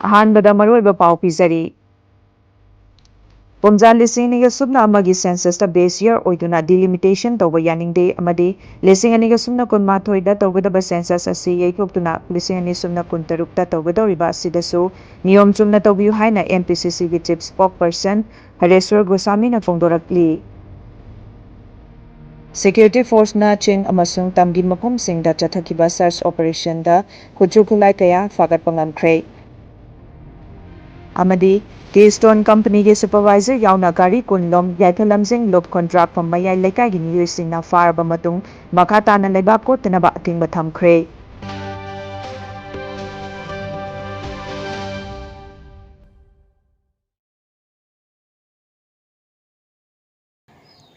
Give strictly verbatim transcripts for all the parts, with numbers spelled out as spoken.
ꯑꯍꯥꯟꯕꯗ ꯃꯔꯨꯑꯣꯏꯕ ꯄꯥꯎ ꯄꯤꯖꯔꯤ꯫ ꯀꯨꯝꯖꯥ ꯂꯤꯁꯤꯡ ꯑꯅꯤꯒ ꯁꯨꯞꯅ ꯑꯃꯒꯤ ꯁꯦꯟꯁꯁꯇ ꯕꯦꯁ ꯌꯔ ꯑꯣꯏꯗꯨꯅ ꯗꯤꯂꯤꯃꯤꯇꯦꯁꯟ ꯇꯧꯕ ꯌꯥꯅꯤꯡꯗꯦ ꯑꯃꯗꯤ ꯂꯤꯁꯤꯡ ꯑꯅꯤꯒ ꯁꯨꯞꯅ ꯀꯨꯟꯃꯥꯊꯣꯏꯗ ꯇꯧꯒꯗꯕ ꯁꯦꯟꯁꯁ ꯑꯁꯤ ꯌꯩꯊꯣꯛꯇꯨꯅ ꯂꯤꯁꯤꯡ ꯑꯅꯤ ꯁꯨꯞꯅ ꯀꯨꯟꯇꯔꯨꯛꯇ ꯇꯧꯒꯗꯧꯔꯤꯕ ꯑꯁꯤꯗꯁꯨ ꯅꯤꯌꯣꯝ ꯆꯨꯝꯅ ꯇꯧꯕꯤꯌꯨ ꯍꯥꯏꯅ ꯑꯦꯝ ꯄꯤ ꯁꯤ ꯁꯤꯒꯤ ꯆꯤꯐ ꯁ꯭ꯄꯣꯛ ꯄꯔꯁꯟ ꯍꯔꯦꯁ꯭ꯋꯔ ꯒꯣꯁ꯭ꯋꯥꯃꯤꯅ ꯐꯣꯡꯗꯣꯔꯛꯂꯤ꯫ ꯁꯦꯀ꯭ꯌꯨꯔꯤꯇꯤ ꯐꯣꯔꯁꯅ ꯆꯤꯡ ꯑꯃꯁꯨꯡ ꯇꯝꯒꯤ ꯃꯐꯝꯁꯤꯡꯗ ꯆꯠꯊꯈꯤꯕ ꯁꯔꯆ ꯑꯣꯄꯔꯦꯁꯟꯗ ꯈꯨꯠꯁꯨ ꯈꯨꯠꯂꯥꯏ ꯀꯌꯥ ꯐꯥꯒꯠꯄ ꯉꯝꯈ꯭ꯔꯦ꯫ ꯑꯃꯗꯤ ꯀꯦ ꯁ꯭ꯇꯣꯟ ꯀꯝꯄꯅꯤꯒꯤ ꯁꯨꯄꯔꯚꯥꯏꯖꯔ ꯌꯥꯎꯅ ꯒꯥꯔꯤ ꯀꯨꯟ ꯂꯣꯝ ꯌꯥꯏꯐ ꯂꯝꯖꯤꯡ ꯂꯨꯞ ꯈꯣꯟꯗ꯭ꯔꯥꯛꯐꯝ ꯃꯌꯥꯏ ꯂꯩꯀꯥꯏꯒꯤ ꯃꯤꯑꯣꯏꯁꯤꯡꯅ ꯐꯥꯔꯕ ꯃꯇꯨꯡ ꯃꯈꯥ ꯇꯥꯅ ꯂꯩꯕꯥꯛ ꯀꯣꯠꯇꯅꯕ ꯑꯊꯤꯡꯕ ꯊꯝꯈ꯭ꯔꯦ꯫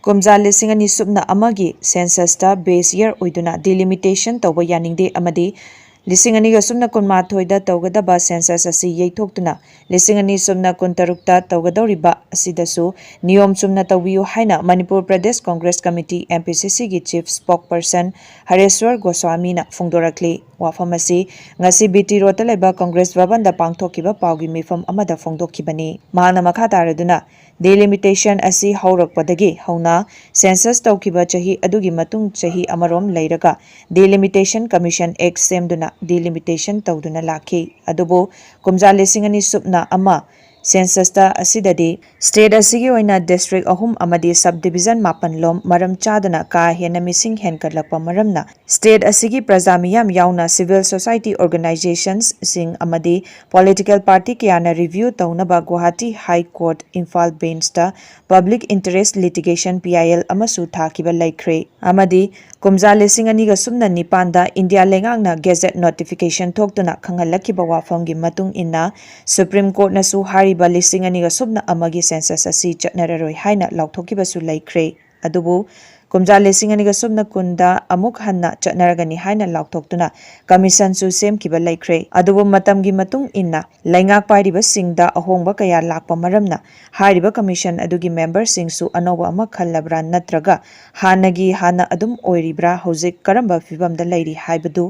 ꯀꯨꯝꯖꯥ ꯂꯤꯁꯤꯡ ꯑꯅꯤ ꯁꯨꯞꯅ ꯑꯃꯒꯤ ꯁꯦꯟꯁꯁꯇ ꯕꯦꯁ ꯌꯔ ꯑꯣꯏꯗꯨꯅ ꯗꯤꯂꯤꯃꯤꯇꯦꯁꯟ ꯇꯧꯕ ꯌꯥꯅꯤꯡꯗꯦ ꯑꯃꯗꯤ ꯂꯤꯁꯤꯡ ꯑꯅꯤꯒ ꯁꯨꯞꯅ ꯀꯨꯟꯃꯥꯊꯣꯏꯗ ꯇꯧꯒꯗꯕ ꯁꯦꯟꯁꯁ ꯑꯁꯤ ꯌꯩꯊꯣꯛꯇꯨꯅ ꯂꯤꯁꯤꯡ ꯑꯅꯤ ꯁꯨꯞꯅ ꯀꯨꯟꯇꯔꯨꯛꯇ ꯇꯧꯒꯗꯧꯔꯤꯕ ꯑꯁꯤꯗꯁꯨ ꯅꯤꯌꯣꯝ ꯆꯨꯝꯅ ꯇꯧꯕꯤꯌꯨ ꯍꯥꯏꯅ Manipur Pradesh Congress committee, M P ꯁꯤ ꯁꯤꯒꯤ ꯆꯤꯐ ꯁ꯭ꯄꯣꯛ ꯄꯔꯁꯟ ꯍꯔꯦꯁ꯭ꯋꯔ ꯒꯣꯁ꯭ꯋꯥꯃꯤꯅ ꯐꯣꯡꯗꯣꯔꯛꯂꯤ꯫ ꯋꯥꯐꯝ ꯑꯁꯤ ꯉꯁꯤ ꯕꯤ ꯇꯤ ꯔꯣꯗꯇ ꯂꯩꯕ ꯀꯣꯡꯒ꯭ꯔꯦꯁ ꯚꯕꯟꯗ ꯄꯥꯡꯊꯣꯛꯈꯤꯕ ꯄꯥꯎꯒꯤ ꯃꯤꯐꯝ ꯑꯃꯗ ꯐꯣꯡꯗꯣꯛꯈꯤꯕꯅꯤ꯫ ꯃꯍꯥꯛꯅ ꯃꯈꯥ ꯇꯥꯔꯗꯨꯅ, ꯗꯤꯂꯤꯃꯤꯇꯦꯁꯟ ꯑꯁꯤ ꯍꯧꯔꯛꯄꯗꯒꯤ ꯍꯧꯅ ꯁꯦꯟꯁꯁ ꯇꯧꯈꯤꯕ ꯆꯍꯤ ꯑꯗꯨꯒꯤ ꯃꯇꯨꯡ ꯆꯍꯤ ꯑꯃꯔꯣꯝ ꯂꯩꯔꯒ ꯗꯤꯂꯤꯃꯤꯇꯦꯁꯟ ꯀꯃꯤꯁꯟ ꯑꯦꯛ ꯁꯦꯝꯗꯨꯅ ꯗꯤꯂꯤꯃꯤꯇꯦꯁꯟ ꯇꯧꯗꯨꯅ ꯂꯥꯛꯈꯤ꯫ ꯑꯗꯨꯕꯨ ꯀꯨꯝꯖꯥ ꯂꯤꯁꯤꯡ ꯑꯅꯤ ꯁꯨꯞꯅ ꯑꯃ ꯁꯦꯟꯁꯁꯇ ꯑꯁꯤꯗꯗꯤ ꯁ꯭ꯇꯦꯠ ꯑꯁꯤꯒꯤ ꯑꯣꯏꯅ ꯗꯤꯁꯇ꯭ꯔꯤꯛ ꯑꯍꯨꯝ ꯑꯃꯗꯤ ꯁꯕ ꯗꯤꯚꯤꯖꯟ ꯃꯥꯄꯟ ꯂꯣꯝ ꯃꯔꯝ ꯆꯥꯗꯅ ꯀꯥ ꯍꯦꯟꯅ ꯃꯤꯁꯤꯡ ꯍꯦꯟꯒꯠꯂꯛꯄ ꯃꯔꯝꯅ ꯁ꯭ꯇꯦꯠ ꯑꯁꯤꯒꯤ ꯄ꯭ꯔꯖꯥ ꯃꯤꯌꯥꯝ ꯌꯥꯎꯅ ꯁꯤꯚꯤꯜ ꯁꯣꯁꯥꯏꯇꯤ ꯑꯣꯔꯒꯅꯥꯏꯖꯦꯁꯟꯁꯤꯡ ꯑꯃꯗꯤ ꯄꯣꯂꯤꯇꯤꯀꯦꯜ ꯄꯥꯔꯇꯤ ꯀꯌꯥꯅ ꯔꯤꯚ꯭ꯌꯨ ꯇꯧꯅꯕ ꯒꯨꯋꯥꯍꯥꯇꯤ ꯍꯥꯏ ꯀꯣꯔꯠ ꯏꯝꯐꯥꯜ ꯕꯦꯟꯆꯇ public interest litigation, P I L, ꯑꯃꯁꯨ ꯊꯥꯈꯤꯕ ꯂꯩꯈ꯭ꯔꯦ꯫ ꯑꯃꯗꯤ ꯀꯨꯝꯖꯥ ꯂꯤꯁꯤꯡ ꯑꯅꯤꯒ ꯁꯨꯞꯅ ꯅꯤꯄꯥꯟꯗ ꯏꯟꯗꯤꯌꯥ ꯂꯩꯉꯥꯛꯅ ꯒꯦꯖꯦꯠ ꯅꯣꯇꯤꯐꯤꯀꯦꯁꯟ ꯊꯣꯛꯇꯨꯅ ꯈꯪꯍꯜꯂꯛꯈꯤꯕ ꯋꯥꯐꯝꯒꯤ ꯃꯇꯨꯡ ꯏꯟꯅ ꯁꯨꯄ꯭ꯔꯤꯝ ꯀꯣꯔꯠꯅꯁꯨ ꯍꯥꯏꯔꯤꯕ ꯂꯤꯁꯤꯡ ꯑꯅꯤꯒ ꯁꯨꯞꯅ ꯑꯃꯒꯤ ꯁꯦꯟꯁꯁ ꯑꯁꯤ ꯆꯠꯅꯔꯔꯣꯏ ꯍꯥꯏꯅ ꯂꯥꯎꯊꯣꯛꯈꯤꯕꯁꯨ ꯂꯩꯈ꯭ꯔꯦ꯫ ꯑꯗꯨꯕꯨ ꯀꯨꯝꯖꯥ ꯂꯤꯁꯤꯡ ꯑꯅꯤꯒ ꯁꯨꯞꯅ ꯀꯨꯟꯗ ꯑꯃꯨꯛ ꯍꯟꯅ ꯆꯠꯅꯔꯒꯅꯤ ꯍꯥꯏꯅ ꯂꯥꯎꯊꯣꯛꯇꯨꯅ ꯀꯃꯤꯁꯟꯁꯨ ꯁꯦꯝꯈꯤꯕ ꯂꯩꯈ꯭ꯔꯦ꯫ ꯑꯗꯨꯕꯨ ꯃꯇꯝꯒꯤ ꯃꯇꯨꯡ ꯏꯟꯅ ꯂꯩꯉꯥꯛ ꯄꯥꯏꯔꯤꯕꯁꯤꯡꯗ ꯑꯍꯣꯡꯕ ꯀꯌꯥ ꯂꯥꯛꯄ ꯃꯔꯝꯅ ꯍꯥꯏꯔꯤꯕ ꯀꯃꯤꯁꯟ ꯑꯗꯨꯒꯤ ꯃꯦꯝꯕꯔꯁꯤꯡꯁꯨ ꯑꯅꯧꯕ ꯑꯃ ꯈꯜꯂꯕ꯭ꯔꯥ ꯅꯠꯇ꯭ꯔꯒ ꯍꯥꯟꯅꯒꯤ ꯍꯥꯟꯅ ꯑꯗꯨꯝ ꯑꯣꯏꯔꯤꯕ꯭ꯔꯥ, ꯍꯧꯖꯤꯛ ꯀꯔꯝꯕ ꯐꯤꯕꯝꯗ ꯂꯩꯔꯤ ꯍꯥꯏꯕꯗꯨ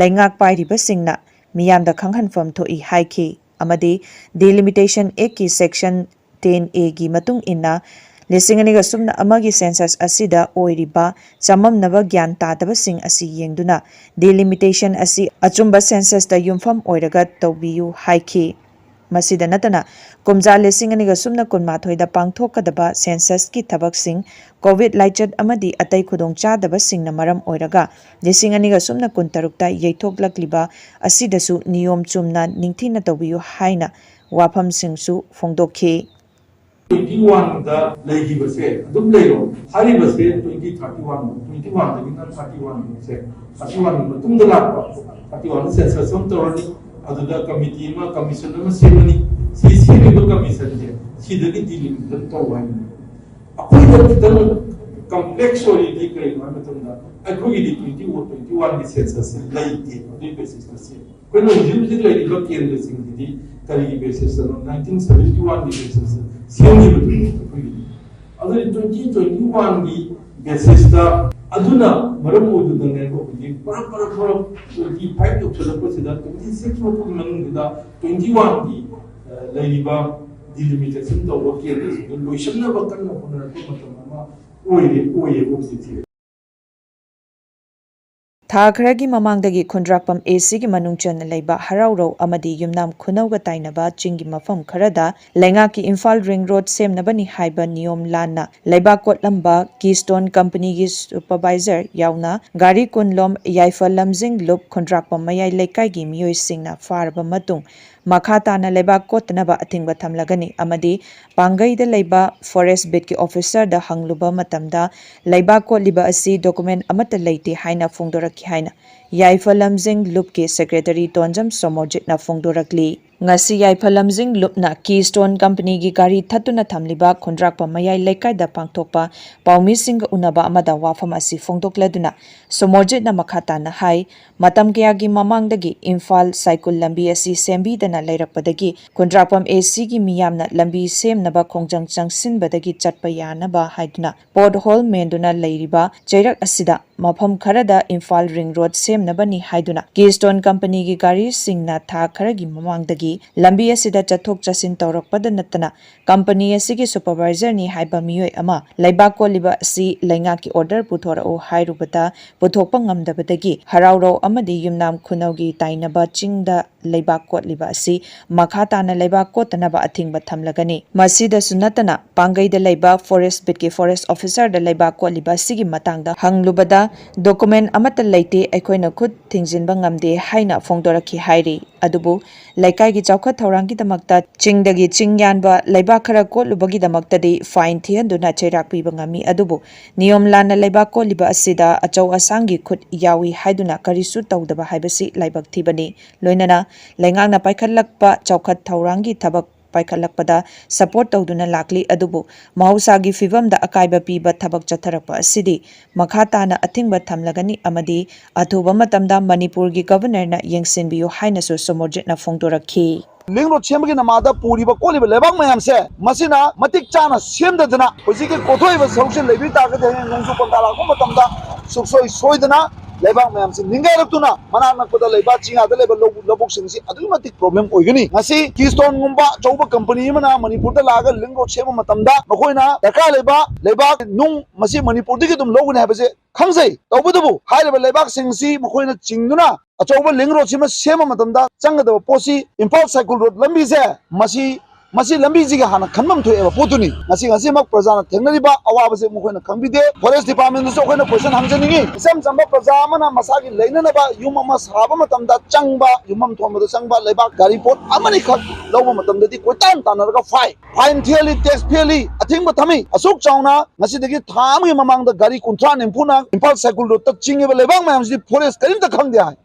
ꯂꯩꯉꯥꯛ ꯄꯥꯏꯔꯤꯕꯁꯤꯡꯅ ꯃꯤꯌꯥꯝꯗ ꯈꯪꯍꯟꯐꯝ ꯊꯣꯛꯏ ꯍꯥꯏꯈꯤ꯫ ꯑꯃꯗꯤ Delimitation Act ꯀꯤ Section ten A ꯒꯤ ꯃꯇꯨꯡ ꯏꯟꯅ ꯂꯤꯁꯤꯡ ꯑꯅꯤꯒ ꯁꯨꯞꯅ ꯑꯃꯒꯤ census ꯑꯁꯤꯗ ꯑꯣꯏꯔꯤꯕ ꯆꯃꯝꯅꯕ ꯒ꯭ꯌꯥꯟ ꯇꯥꯗꯕꯁꯤꯡ ꯑꯁꯤ ꯌꯦꯡꯗꯨꯅ delimitation ꯑꯁꯤ ꯑꯆꯨꯝꯕ census ꯇ ꯌꯨꯝꯐꯝ ꯑꯣꯏꯔꯒ ꯇꯧꯕꯤꯌꯨ ꯍꯥꯏꯈꯤ꯫ ꯃꯁꯤꯗ ꯅꯠꯇꯅ, ꯀꯨꯝꯖꯥ ꯂꯤꯁꯤꯡ ꯑꯅꯤꯒ ꯁꯨꯞꯅ ꯀꯨꯟꯃꯥꯊꯣꯏꯗ ꯄꯥꯡꯊꯣꯛꯀꯗꯕ census ꯀꯤ ꯊꯕꯛꯁꯤꯡ COVID ꯂꯥꯏꯆꯠ ꯑꯃꯗꯤ ꯑꯇꯩ ꯈꯨꯗꯣꯡꯆꯥꯗꯕꯁꯤꯡꯅ ꯃꯔꯝ ꯑꯣꯏꯔꯒ ꯂꯤꯁꯤꯡ ꯑꯅꯤꯒ ꯁꯨꯞꯅ ꯀꯨꯟꯇꯔꯨꯛꯇ ꯌꯩꯊꯣꯛꯂꯛꯂꯤꯕ ꯑꯁꯤꯗꯁꯨ ꯅꯤꯌꯣꯝ ꯆꯨꯝꯅ ꯅꯤꯡꯊꯤꯅ ꯇꯧꯕꯤꯌꯨ ꯍꯥꯏꯅ ꯋꯥꯐꯝꯁꯤꯡꯁꯨ ꯐꯣꯡꯗꯣꯛꯈꯤ꯫ Twenty one ꯗ ꯂꯩꯈꯤꯕꯁꯦ ꯑꯗꯨꯝ ꯂꯩꯔꯣ꯫ ꯍꯥꯏꯔꯤꯕꯁꯦ twenty thirty one, twenty one ꯗꯒꯤꯅ thirty one ꯁꯦ, thirty one ꯒꯤ ꯃꯇꯨꯡꯗ ꯂꯥꯛꯄ thirty one census ꯑꯃ ꯇꯧꯔꯅꯤ꯫ ꯑꯗꯨꯗ committee ꯑꯃ, commission ꯑꯃ ꯁꯦꯝꯃꯅꯤ꯫ ꯁꯤ ꯁꯦꯝꯃꯤꯕ commission ꯁꯦ ꯁꯤꯗꯒꯤ delimitation ꯇꯧ ꯍꯥꯏꯕꯅꯤ꯫ ꯑꯩꯈꯣꯏꯗ ꯈꯤꯇꯪ complex ꯑꯣꯏꯔꯤꯗꯤ ꯀꯔꯤꯅꯣ ꯍꯥꯏꯕ ꯃꯇꯝꯗ, ꯑꯩꯈꯣꯏꯒꯤꯗꯤ twenty twenty one ꯒꯤ census ꯁꯦ ꯂꯩꯇꯦ꯫ ꯑꯗꯨꯒꯤ basis ꯇ ꯁꯦꯝꯃꯤ꯫ ꯑꯩꯈꯣꯏꯅ ꯍꯧꯖꯤꯛ ꯍꯧꯖꯤꯛ ꯂꯩꯔꯤꯕ ꯀꯦꯟꯗ꯭ꯔꯁꯤꯡꯁꯤꯗꯤ ꯀꯔꯤꯒꯤ basis ꯇꯅꯣ? Nineteen seventy one ꯒꯤ basis ꯇ ꯁꯦꯝꯈꯤꯕꯗꯨꯅꯤ ꯑꯩꯈꯣꯏꯒꯤꯗꯤ꯫ ꯑꯗꯨꯗꯤ twenty twenty one ꯒꯤ basis ꯇ ꯑꯗꯨꯅ ꯃꯔꯝ ꯑꯣꯏꯗꯨꯅꯅꯦꯕ ꯍꯧꯖꯤꯛ ꯄꯔꯞ ꯄꯔꯞ ꯄꯔꯞ twenty five ꯌꯧꯁꯤꯜꯂꯛꯄꯁꯤꯗ twenty six ꯐꯥꯎꯕꯒꯤ ꯃꯅꯨꯡꯗꯨꯗ twenty one ꯒꯤ, ꯑ, ꯂꯩꯔꯤꯕ delimitation ꯇꯧꯕ ꯀꯦꯟꯗ꯭ꯔꯁꯤꯡꯗꯨ ꯂꯣꯏꯁꯤꯟꯅꯕ ꯀꯟꯅ ꯍꯣꯠꯅꯔꯛꯄ ꯃꯇꯝ ꯑꯃ ꯑꯣꯏꯔꯦ, ꯑꯣꯏꯌꯦꯕ ꯍꯧꯖꯤꯛꯁꯦ꯫ ꯊꯥ ꯈꯔꯒꯤ ꯃꯃꯥꯡꯗꯒꯤ ꯈꯨꯟꯗ꯭ꯔꯥꯛꯄꯝ A C ꯒꯤ ꯃꯅꯨꯡ ꯆꯟꯅ ꯂꯩꯕ ꯍꯔꯥꯎꯔꯧ ꯑꯃꯗꯤ ꯌꯨꯝꯅꯥꯝ ꯈꯨꯅꯧꯒ ꯇꯥꯏꯅꯕ ꯆꯤꯡꯒꯤ ꯃꯐꯝ ꯈꯔꯗ ꯂꯩꯉꯥꯛꯀꯤ ꯏꯝꯐꯥꯜ ꯔꯤꯡ ꯔꯣꯗ ꯁꯦꯝꯅꯕꯅꯤ ꯍꯥꯏꯕ ꯅꯤꯌꯣꯝ ꯂꯥꯟꯅ ꯂꯩꯕꯥꯛ ꯀꯣꯠꯂꯝꯕ Keystone ꯀꯝꯄꯅꯤꯒꯤ supervisor ꯌꯥꯎꯅ ꯒꯥꯔꯤ ꯀꯨꯟꯂꯣꯝ ꯌꯥꯏꯐ ꯂꯝꯖꯤꯡ ꯂꯨꯞ ꯈꯨꯟꯗ꯭ꯔꯥꯛꯄꯝ ꯃꯌꯥꯏ ꯂꯩꯀꯥꯏꯒꯤ ꯃꯤꯑꯣꯏꯁꯤꯡꯅ ꯐꯥꯔꯕ ꯃꯇꯨꯡ ꯃꯈꯥ ꯇꯥꯅ ꯂꯩꯕꯥꯛ ꯀꯣꯠꯇꯅꯕ ꯑꯊꯤꯡꯕ ꯊꯝꯂꯒꯅꯤ ꯑꯃꯗꯤ ꯄꯥꯡꯒꯩꯗ ꯂꯩꯕ forest beat ꯀꯤ officer ꯗ ꯍꯪꯂꯨꯕ ꯃꯇꯝꯗ ꯂꯩꯕꯥꯛ ꯀꯣꯠꯂꯤꯕ ꯑꯁꯤ document ꯑꯃꯠꯇ ꯂꯩꯇꯦ ꯍꯥꯏꯅ ꯐꯣꯡꯗꯣꯔꯛꯈꯤ ꯍꯥꯏꯅ ꯌꯥꯏꯐ ꯂꯝꯖꯤꯡ ꯂꯨꯞꯀꯤ secretary ꯇꯣꯟꯖꯝ ꯁꯣꯃꯣꯔꯖꯤꯠꯅ ꯐꯣꯡꯗꯣꯔꯛꯂꯤ꯫ ꯉꯁꯤ ꯌꯥꯏꯐ ꯂꯝꯖꯤꯡ ꯂꯨꯞꯅ Keystone ꯀꯝꯄꯅꯤꯒꯤ ꯒꯥꯔꯤ ꯊꯠꯇꯨꯅ ꯊꯝꯂꯤꯕ ꯈꯨꯟꯗ꯭ꯔꯥꯛꯄꯝ ꯃꯌꯥꯏ ꯂꯩꯀꯥꯏꯗ ꯄꯥꯡꯊꯣꯛꯄ ꯄꯥꯎꯃꯤꯁꯤꯡꯒ ꯎꯅꯕ ꯑꯃꯗ ꯋꯥꯐꯝ ꯑꯁꯤ ꯐꯣꯡꯗꯣꯛꯂꯗꯨꯅ ꯁꯣꯃꯣꯔꯖꯤꯠꯅ ꯃꯈꯥ ꯇꯥꯅ ꯍꯥꯏ, ꯃꯇꯝ ꯀꯌꯥꯒꯤ ꯃꯃꯥꯡꯗꯒꯤ ꯏꯝꯐꯥꯜ ꯁꯥꯏꯀꯨꯜ ꯂꯝꯕꯤ ꯑꯁꯤ ꯁꯦꯝꯕꯤꯗꯅ ꯂꯩꯔꯛꯄꯗꯒꯤ ꯈꯨꯟꯗ꯭ꯔꯥꯛꯄꯝ A C ꯒꯤ ꯃꯤꯌꯥꯝꯅ ꯂꯝꯕꯤ ꯁꯦꯝꯅꯕ ꯈꯣꯡꯖꯪ ꯆꯪꯁꯤꯟꯕꯗꯒꯤ ꯆꯠꯄ ꯌꯥꯅꯕ ꯍꯥꯏꯗꯨꯅ pothole ꯃꯦꯟꯗꯨꯅ ꯂꯩꯔꯤꯕ ꯆꯩꯔꯛ ꯑꯁꯤꯗ ꯃꯐꯝ ꯈꯔꯗ ꯏꯝꯐꯥꯜ ꯔꯤꯡ ꯔꯣꯗ ꯁꯦꯝꯅꯕꯅꯤ ꯍꯥꯏꯗꯨꯅ ꯀꯤꯁꯇꯣꯟ ꯀꯝꯄꯅꯤꯒꯤ ꯒꯥꯔꯤꯁꯤꯡꯅ ꯊꯥ ꯈꯔꯒꯤ ꯃꯃꯥꯡꯗꯒꯤ ꯂꯝꯕꯤ ꯑꯁꯤꯗ ꯆꯠꯊꯣꯛ ꯆꯠꯁꯤꯟ ꯇꯧꯔꯛꯄꯗ ꯅꯠꯇꯅ ꯀꯝꯄꯅꯤ ꯑꯁꯤꯒꯤ ꯁꯨꯄꯔꯚꯥꯏꯖꯔꯅꯤ ꯍꯥꯏꯕ ꯃꯤꯑꯣꯏ ꯑꯃ ꯂꯩꯕꯥꯛ ꯀꯣꯠꯂꯤꯕ ꯑꯁꯤ ꯂꯩꯉꯥꯛꯀꯤ ꯑꯣꯔꯗꯔ ꯄꯨꯊꯣꯔꯛꯎ ꯍꯥꯏꯔꯨꯕꯗ ꯄꯨꯊꯣꯛꯄ ꯉꯝꯗꯕꯗꯒꯤ ꯍꯔꯥꯎꯔꯧ ꯑꯃꯗꯤ ꯌꯨꯝꯅꯥꯝ ꯈꯨꯅꯧꯒꯤ ꯇꯥꯏꯅꯕ ꯆꯤꯡꯗ ꯂꯩꯕꯥꯛ ꯀꯣꯠꯂꯤꯕ ꯑꯁꯤ ꯃꯈꯥ ꯇꯥꯅ ꯂꯩꯕꯥꯛ ꯀꯣꯠꯇꯅꯕ ꯑꯊꯤꯡꯕ ꯊꯝꯂꯒꯅꯤ꯫ ꯃꯁꯤꯗꯁꯨ ꯅꯠꯇꯅ ꯄꯥꯡꯒꯩꯗ ꯂꯩꯕ ꯐꯣꯔꯦꯁ ꯕꯤꯠꯀꯤ ꯐꯣꯔꯦꯁ ꯑꯣꯐꯤꯁꯔꯗ ꯂꯩꯕꯥꯛ ꯀꯣꯠꯂꯤꯕ ꯑꯁꯤꯒꯤ ꯃꯇꯥꯡꯗ ꯍꯪꯂꯨꯕꯗ ꯗꯣꯀꯨꯃꯦꯟ ꯑꯃꯠꯇ ꯂꯩꯇꯦ, ꯑꯩꯈꯣꯏꯅ ꯈꯨꯠ ꯊꯤꯡꯖꯤꯟꯕ ꯉꯝꯗꯦ ꯍꯥꯏꯅ ꯐꯣꯡꯗꯣꯔꯛꯈꯤ ꯍꯥꯏꯔꯤ꯫ ꯑꯗꯨꯕꯨ ꯂꯩꯀꯥꯏꯒꯤ ꯆꯥꯎꯈꯠ ꯊꯧꯔꯥꯡꯒꯤꯗꯃꯛꯇ ꯆꯤꯡꯗꯒꯤ ꯆꯤꯡ ꯌꯥꯟꯕ ꯂꯩꯕꯥꯛ ꯈꯔ ꯀꯣꯠꯂꯨꯕꯒꯤꯗꯃꯛꯇꯗꯤ ꯐꯥꯏꯟ ꯊꯤꯍꯟꯗꯨꯅ ꯆꯩꯔꯥꯛ ꯄꯤꯕ ꯉꯝꯃꯤ, ꯑꯗꯨꯕꯨ ꯅꯤꯌꯣꯝ ꯂꯥꯟꯅ ꯂꯩꯕꯥꯛ ꯀꯣꯠꯂꯤꯕ ꯑꯁꯤꯗ ꯑꯆꯧ ꯑꯁꯥꯡꯒꯤ ꯈꯨꯠ ꯌꯥꯎꯏ ꯍꯥꯏꯗꯨꯅ ꯀꯔꯤꯁꯨ ꯇꯧꯗꯕ ꯍꯥꯏꯕꯁꯤ ꯂꯥꯏꯕꯛ ꯊꯤꯕꯅꯤ꯫ ꯂꯣꯏꯅꯅ ꯂꯩꯉꯥꯛꯅ ꯄꯥꯏꯈꯠꯂꯛꯄ ꯆꯥꯎꯈꯠ ꯊꯧꯔꯥꯡꯒꯤ ꯊꯕꯛ ꯄꯥꯏꯈꯠꯂꯛꯄꯗ ꯁꯄꯣꯔꯠ ꯇꯧꯗꯨꯅ ꯂꯥꯛꯂꯤ, ꯑꯗꯨꯕꯨ ꯃꯍꯧꯁꯥꯒꯤ ꯐꯤꯕꯝꯗ ꯑꯀꯥꯏꯕ ꯄꯤꯕ ꯊꯕꯛ ꯆꯠꯊꯔꯛꯄ ꯑꯁꯤꯗꯤ ꯃꯈꯥ ꯇꯥꯅ ꯑꯊꯤꯡꯕ ꯊꯝꯂꯒꯅꯤ ꯑꯃꯗꯤ ꯑꯊꯨꯕ ꯃꯇꯝꯗ ꯃꯅꯤꯄꯨꯔꯒꯤ ꯒꯚꯔꯅꯔꯅ ꯌꯦꯡꯁꯤꯟꯕꯤꯌꯨ ꯍꯥꯏꯅꯁꯨ ꯁꯣꯃꯣꯔꯖꯤꯠꯅ ꯐꯣꯡꯗꯣꯔꯛꯈꯤ꯫ ꯂꯤꯡ ꯔꯣꯗ ꯁꯦꯝꯕꯒꯤ ꯅꯃꯥꯗ ꯄꯨꯔꯤꯕ ꯀꯣꯠꯂꯤꯕ ꯂꯩꯕꯥꯛ ꯃꯌꯥꯝꯁꯦ, ꯃꯁꯤꯅ ꯃꯇꯤꯛ ꯆꯥꯅ ꯁꯦꯝꯗꯗꯅ ꯍꯧꯖꯤꯛꯀꯤ ꯀꯣꯊꯣꯛꯏꯕ ꯁꯔꯨꯛꯁꯦ ꯂꯩꯕꯤ ꯇꯥꯔꯒꯗꯤ ꯍꯌꯦꯡ ꯅꯣꯡꯖꯨ ꯄꯟꯊꯥ ꯂꯥꯛꯄ ꯃꯇꯝꯗ ꯁꯨꯡꯁꯣꯏ ꯁꯣꯏꯗꯅ ꯂꯩꯕꯥꯛ ꯃꯌꯥꯝꯁꯤ ꯅꯤꯡꯒꯥꯏꯔꯛꯇꯨꯅ ꯃꯅꯥꯛ ꯅꯛꯄꯗ ꯂꯩꯕ ꯆꯤꯡꯌꯥꯗ ꯂꯩꯕ ꯂꯧꯕꯨꯛ ꯂꯧꯕꯨꯛꯁꯤꯡꯁꯤ ꯑꯗꯨꯛꯀꯤ ꯃꯇꯤꯛ ꯄ꯭ꯔꯣꯕ꯭ꯂꯦꯝ ꯑꯣꯏꯒꯅꯤ꯫ ꯉꯁꯤ ꯀꯤꯁꯇꯣꯟꯒꯨꯝꯕ ꯑꯆꯧꯕ ꯀꯝꯄꯅꯤ ꯑꯃꯅ ꯃꯅꯤꯄꯨꯔꯗ ꯂꯥꯛꯑꯒ ꯂꯤꯡ ꯔꯣꯗ ꯁꯦꯝꯕ ꯃꯇꯝꯗ ꯃꯈꯣꯏꯅ ꯗꯔꯀꯥꯔ ꯂꯩꯕ ꯂꯩꯕꯥꯛ ꯅꯨꯡ ꯃꯁꯤ ꯃꯅꯤꯄꯨꯔꯗꯒꯤ ꯑꯗꯨꯝ ꯂꯧꯒꯅꯤ ꯍꯥꯏꯕꯁꯦ ꯈꯪꯖꯩ꯫ ꯇꯧꯕꯇꯕꯨ ꯍꯥꯏꯔꯤꯕ ꯂꯩꯕꯥꯛꯁꯤꯡꯁꯤ ꯃꯈꯣꯏꯅ ꯆꯤꯡꯗꯨꯅ ꯑꯆꯧꯕ ꯂꯤꯡ ꯔꯣꯗꯁꯤꯃ ꯁꯦꯝꯕ ꯃꯇꯝꯗ ꯆꯪꯒꯗꯕ ꯄꯣꯠꯁꯤ ꯏꯝꯐꯥꯜ ꯁꯥꯏꯀꯨꯜ ꯔꯣꯗ ꯂꯝꯕꯤꯁꯦ ꯃꯁꯤ ꯃꯁꯤ ꯂꯝꯕꯤꯁꯤꯒꯤ ꯍꯥꯟꯅ ꯈꯟꯐꯝ ꯊꯣꯛꯑꯦꯕ ꯄꯣꯠꯇꯨꯅꯤ꯫ ꯉꯁꯤ ꯉꯁꯤꯃꯛ ꯄ꯭ꯔꯖꯥꯅ ꯊꯦꯡꯅꯔꯤꯕ ꯑꯋꯥꯕꯁꯦ ꯃꯈꯣꯏꯅ ꯈꯪꯕꯤꯗꯦ꯫ ꯐꯣꯔꯦꯁ ꯗꯤꯄꯥꯔꯠꯃꯦꯟꯗꯁꯨ ꯑꯩꯈꯣꯏꯅ ꯀꯣꯏꯁꯟ ꯍꯪꯖꯅꯤꯡꯉꯤ꯫ ꯏꯆꯝ ꯆꯝꯕ ꯄ꯭ꯔꯖꯥ ꯑꯃꯅ ꯃꯁꯥꯒꯤ ꯂꯩꯅꯅꯕ ꯌꯨꯝ ꯑꯃ ꯁꯥꯕ ꯃꯇꯝꯗ ꯆꯪꯕ, ꯌꯨꯝꯐꯝ ꯊꯣꯟꯕꯗ ꯆꯪꯕ ꯂꯩꯕꯥꯛ ꯒꯥꯔꯤ ꯄꯣꯠ ꯑꯃꯅꯤꯈꯛ ꯂꯧꯕ ꯃꯇꯝꯗꯗꯤ ꯀꯣꯏꯇꯥꯟ ꯇꯥꯟꯅꯔꯒ ꯐꯥꯏ꯫ ꯐꯥꯏꯟ ꯊꯤꯍꯜꯂꯤ, ꯇꯦꯛꯁ ꯊꯤꯍꯜꯂꯤ, ꯑꯊꯤꯡꯕ ꯊꯝꯃꯤ꯫ ꯑꯁꯨꯛ ꯆꯥꯎꯅ ꯉꯁꯤꯗꯒꯤ ꯊꯥ ꯑꯃꯒꯤ ꯃꯃꯥꯡꯗ ꯒꯥꯔꯤ ꯀꯨꯟꯊ꯭ꯔꯥ ꯅꯤꯐꯨꯅ ꯏꯝꯐꯥꯜ ꯁꯥꯏꯀꯨꯜ ꯔꯣꯗꯇ ꯆꯤꯡꯉꯤꯕ ꯂꯩꯕꯥꯛ ꯃꯌꯥꯝꯁꯤꯗꯤ ꯐꯣꯔꯦꯁ ꯀꯔꯤꯝꯇ ꯈꯪꯗꯦ ꯍꯥꯏ꯫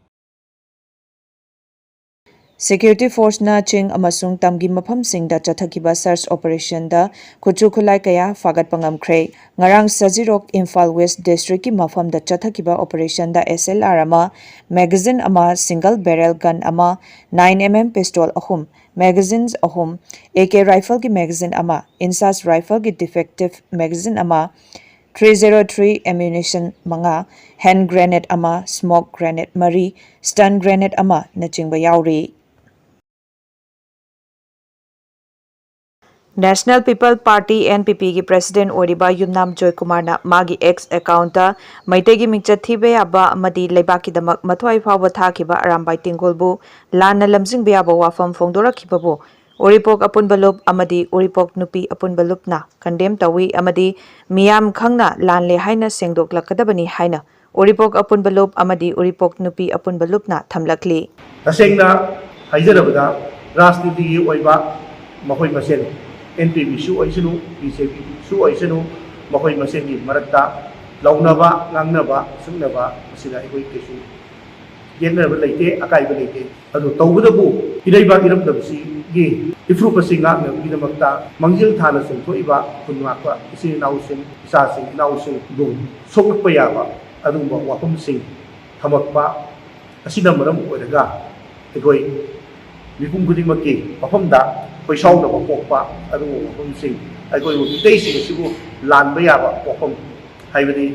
ꯁꯦꯀ꯭ꯌꯨꯔꯤꯇꯤ ꯐꯣꯔꯁꯅ ꯆꯤꯡ ꯑꯃꯁꯨꯡ ꯇꯝꯒꯤ ꯃꯐꯝꯁꯤꯡꯗ ꯆꯠꯊꯈꯤꯕ ꯁꯔꯆ ꯑꯣꯄꯔꯦꯁꯟꯗ ꯈꯨꯠꯁꯨ ꯈꯨꯠꯂꯥꯏ ꯀꯌꯥ ꯐꯥꯒꯠꯄ ꯉꯝꯈ꯭ꯔꯦ꯫ ꯉꯔꯥꯡ ꯁꯖꯤꯔꯣꯛ ꯏꯝꯐꯥꯜ ꯋꯦꯁ ꯗꯤꯁꯇ꯭ꯔꯤꯛꯀꯤ ꯃꯐꯝꯗ ꯆꯠꯊꯈꯤꯕ ꯑꯣꯄꯔꯦꯁꯟꯗ ꯑꯦꯁ ꯑꯦꯜ ꯑꯥꯔ ꯑꯃ, ꯃꯦꯒꯥꯖꯤꯟ ꯑꯃ, ꯁꯤꯡꯒꯜ ꯕꯦꯔꯦꯜ ꯒꯟ ꯑꯃ, ꯅꯥꯏꯟ ꯑꯦꯝ ꯑꯦꯝ ꯄꯤꯁꯇꯣꯜ ꯑꯍꯨꯝ, ꯃꯦꯒꯥꯖꯤꯟꯁ ꯑꯍꯨꯝ, ꯑꯦ ꯀꯦ ꯔꯥꯏꯐꯜꯒꯤ ꯃꯦꯒꯥꯖꯤꯟ ꯑꯃ, ꯏꯟꯁꯥꯁ ꯔꯥꯏꯐꯜꯒꯤ ꯗꯤꯐꯦꯛꯇꯤꯞ ꯃꯦꯒꯥꯖꯤꯟ ꯑꯃ, ꯊ꯭ꯔꯤ ꯖꯦꯔꯣ ꯊ꯭ꯔꯤ ꯑꯦꯃ꯭ꯌꯨꯅꯤꯁꯟ ꯃꯉꯥ, ꯍꯦꯟ ꯒ꯭ꯔꯦꯅꯦꯗ ꯑꯃ, ꯁ꯭ꯃꯣꯛ ꯒ꯭ꯔꯦꯅꯦꯗ ꯃꯔꯤ, ꯁ꯭ꯇꯟ ꯒ꯭ꯔꯦꯅꯦꯗ ꯑꯃꯅꯆꯤꯡꯕ ꯌꯥꯎꯔꯤ꯫ National People Party, N P P ꯒꯤ president ꯑꯣꯏꯔꯤꯕ ꯌꯨꯝꯅꯥꯝ ꯖꯣꯏꯀꯨꯃꯥꯔꯅ ꯃꯥꯒꯤ X account ꯇ ꯃꯩꯇꯩꯒꯤ ꯃꯤꯡꯆꯠ ꯊꯤꯕ ꯌꯥꯕ ꯑꯃꯗꯤ ꯂꯩꯕꯥꯛꯀꯤꯗꯃꯛ ꯃꯊ꯭ꯋꯥꯏ ꯐꯥꯎꯕ ꯊꯥꯈꯤꯕ ꯑꯔꯥꯝꯕꯥꯏ ꯇꯦꯡꯒꯣꯜꯕꯨ ꯂꯥꯟꯅ ꯂꯝꯖꯤꯡꯕ ꯌꯥꯕ ꯋꯥꯐꯝ ꯐꯣꯡꯗꯣꯔꯛꯈꯤꯕꯕꯨ ꯎꯔꯤꯄꯣꯛ ꯑꯄꯨꯟꯕ ꯂꯨꯞ ꯑꯃꯗꯤ ꯎꯔꯤꯄꯣꯛ ꯅꯨꯄꯤ ꯑꯄꯨꯟꯕ ꯂꯨꯞꯅ condemn ꯇꯧꯏ ꯑꯃꯗꯤ ꯃꯤꯌꯥꯝ ꯈꯪꯅ ꯂꯥꯟꯂꯦ ꯍꯥꯏꯅ ꯁꯦꯡꯗꯣꯛꯂꯛꯀꯗꯕꯅꯤ ꯍꯥꯏꯅ ꯎꯔꯤꯄꯣꯛ ꯑꯄꯨꯟꯕ ꯂꯨꯞ ꯑꯃꯗꯤ ꯎꯔꯤꯄꯣꯛ ꯅꯨꯄꯤ ꯑꯄꯨꯟꯕ ꯂꯨꯞꯅ ꯊꯝꯂꯛꯂꯤ꯫ ꯇꯁꯦꯡꯅ ꯍꯥꯏꯖꯔꯕꯗ, ꯔꯥꯖꯅꯤꯇꯤꯒꯤ ꯑꯣꯏꯕ ꯃꯈꯣꯏ ꯃꯁꯦꯟ, N P P ꯁꯨ ꯑꯣꯏꯁꯅꯨ, B J P ꯁꯨ ꯑꯣꯏꯁꯅꯨ, ꯃꯈꯣꯏ ꯃꯁꯦꯟꯒꯤ ꯃꯔꯛꯇ ꯂꯧꯅꯕ, ꯉꯥꯡꯅꯕ, ꯁꯛꯅꯕ ꯑꯁꯤꯗ ꯑꯩꯈꯣꯏ ꯀꯩꯁꯨ ꯌꯦꯠꯅꯕ ꯂꯩꯇꯦ, ꯑꯀꯥꯏꯕ ꯂꯩꯇꯦ꯫ ꯑꯗꯨ ꯇꯧꯕꯗꯕꯨ ꯏꯔꯩꯕꯥꯛ ꯏꯔꯝꯗꯝꯁꯤꯒꯤ ꯏꯐ꯭ꯔꯨꯞ ꯑꯁꯤ ꯉꯥꯛꯅꯕꯒꯤꯗꯃꯛꯇ ꯃꯥꯡꯖꯤꯜ ꯊꯥꯅ ꯆꯣꯡꯊꯣꯛꯏꯕ ꯈꯨꯟ ꯉꯥꯛꯄ ꯏꯆꯤꯟ ꯏꯅꯥꯎꯁꯤꯡ, ꯏꯆꯥꯁꯤꯡ, ꯏꯅꯥꯎꯁꯤꯡꯕꯨ ꯁꯣꯛꯂꯛꯄ ꯌꯥꯕ ꯑꯗꯨꯒꯨꯝꯕ ꯋꯥꯐꯝꯁꯤꯡ ꯊꯝꯃꯛꯄ ꯑꯁꯤꯅ ꯃꯔꯝ ꯑꯣꯏꯔꯒ ꯑꯩꯈꯣꯏ ꯃꯤꯄꯨꯝ ꯈꯨꯗꯤꯡꯃꯛꯀꯤ ꯃꯐꯝꯗ ꯈꯣꯏꯁꯥꯎꯅꯕ ꯄꯣꯛꯄ ꯑꯗꯨꯒꯨꯝꯕ ꯋꯥꯐꯝꯁꯤꯡ, ꯑꯩꯈꯣꯏꯕꯨ ꯃꯤꯇꯩꯁꯤꯡ ꯑꯁꯤꯕꯨ ꯂꯥꯟꯕ ꯌꯥꯕ ꯋꯥꯐꯝ, ꯍꯥꯏꯕꯗꯤ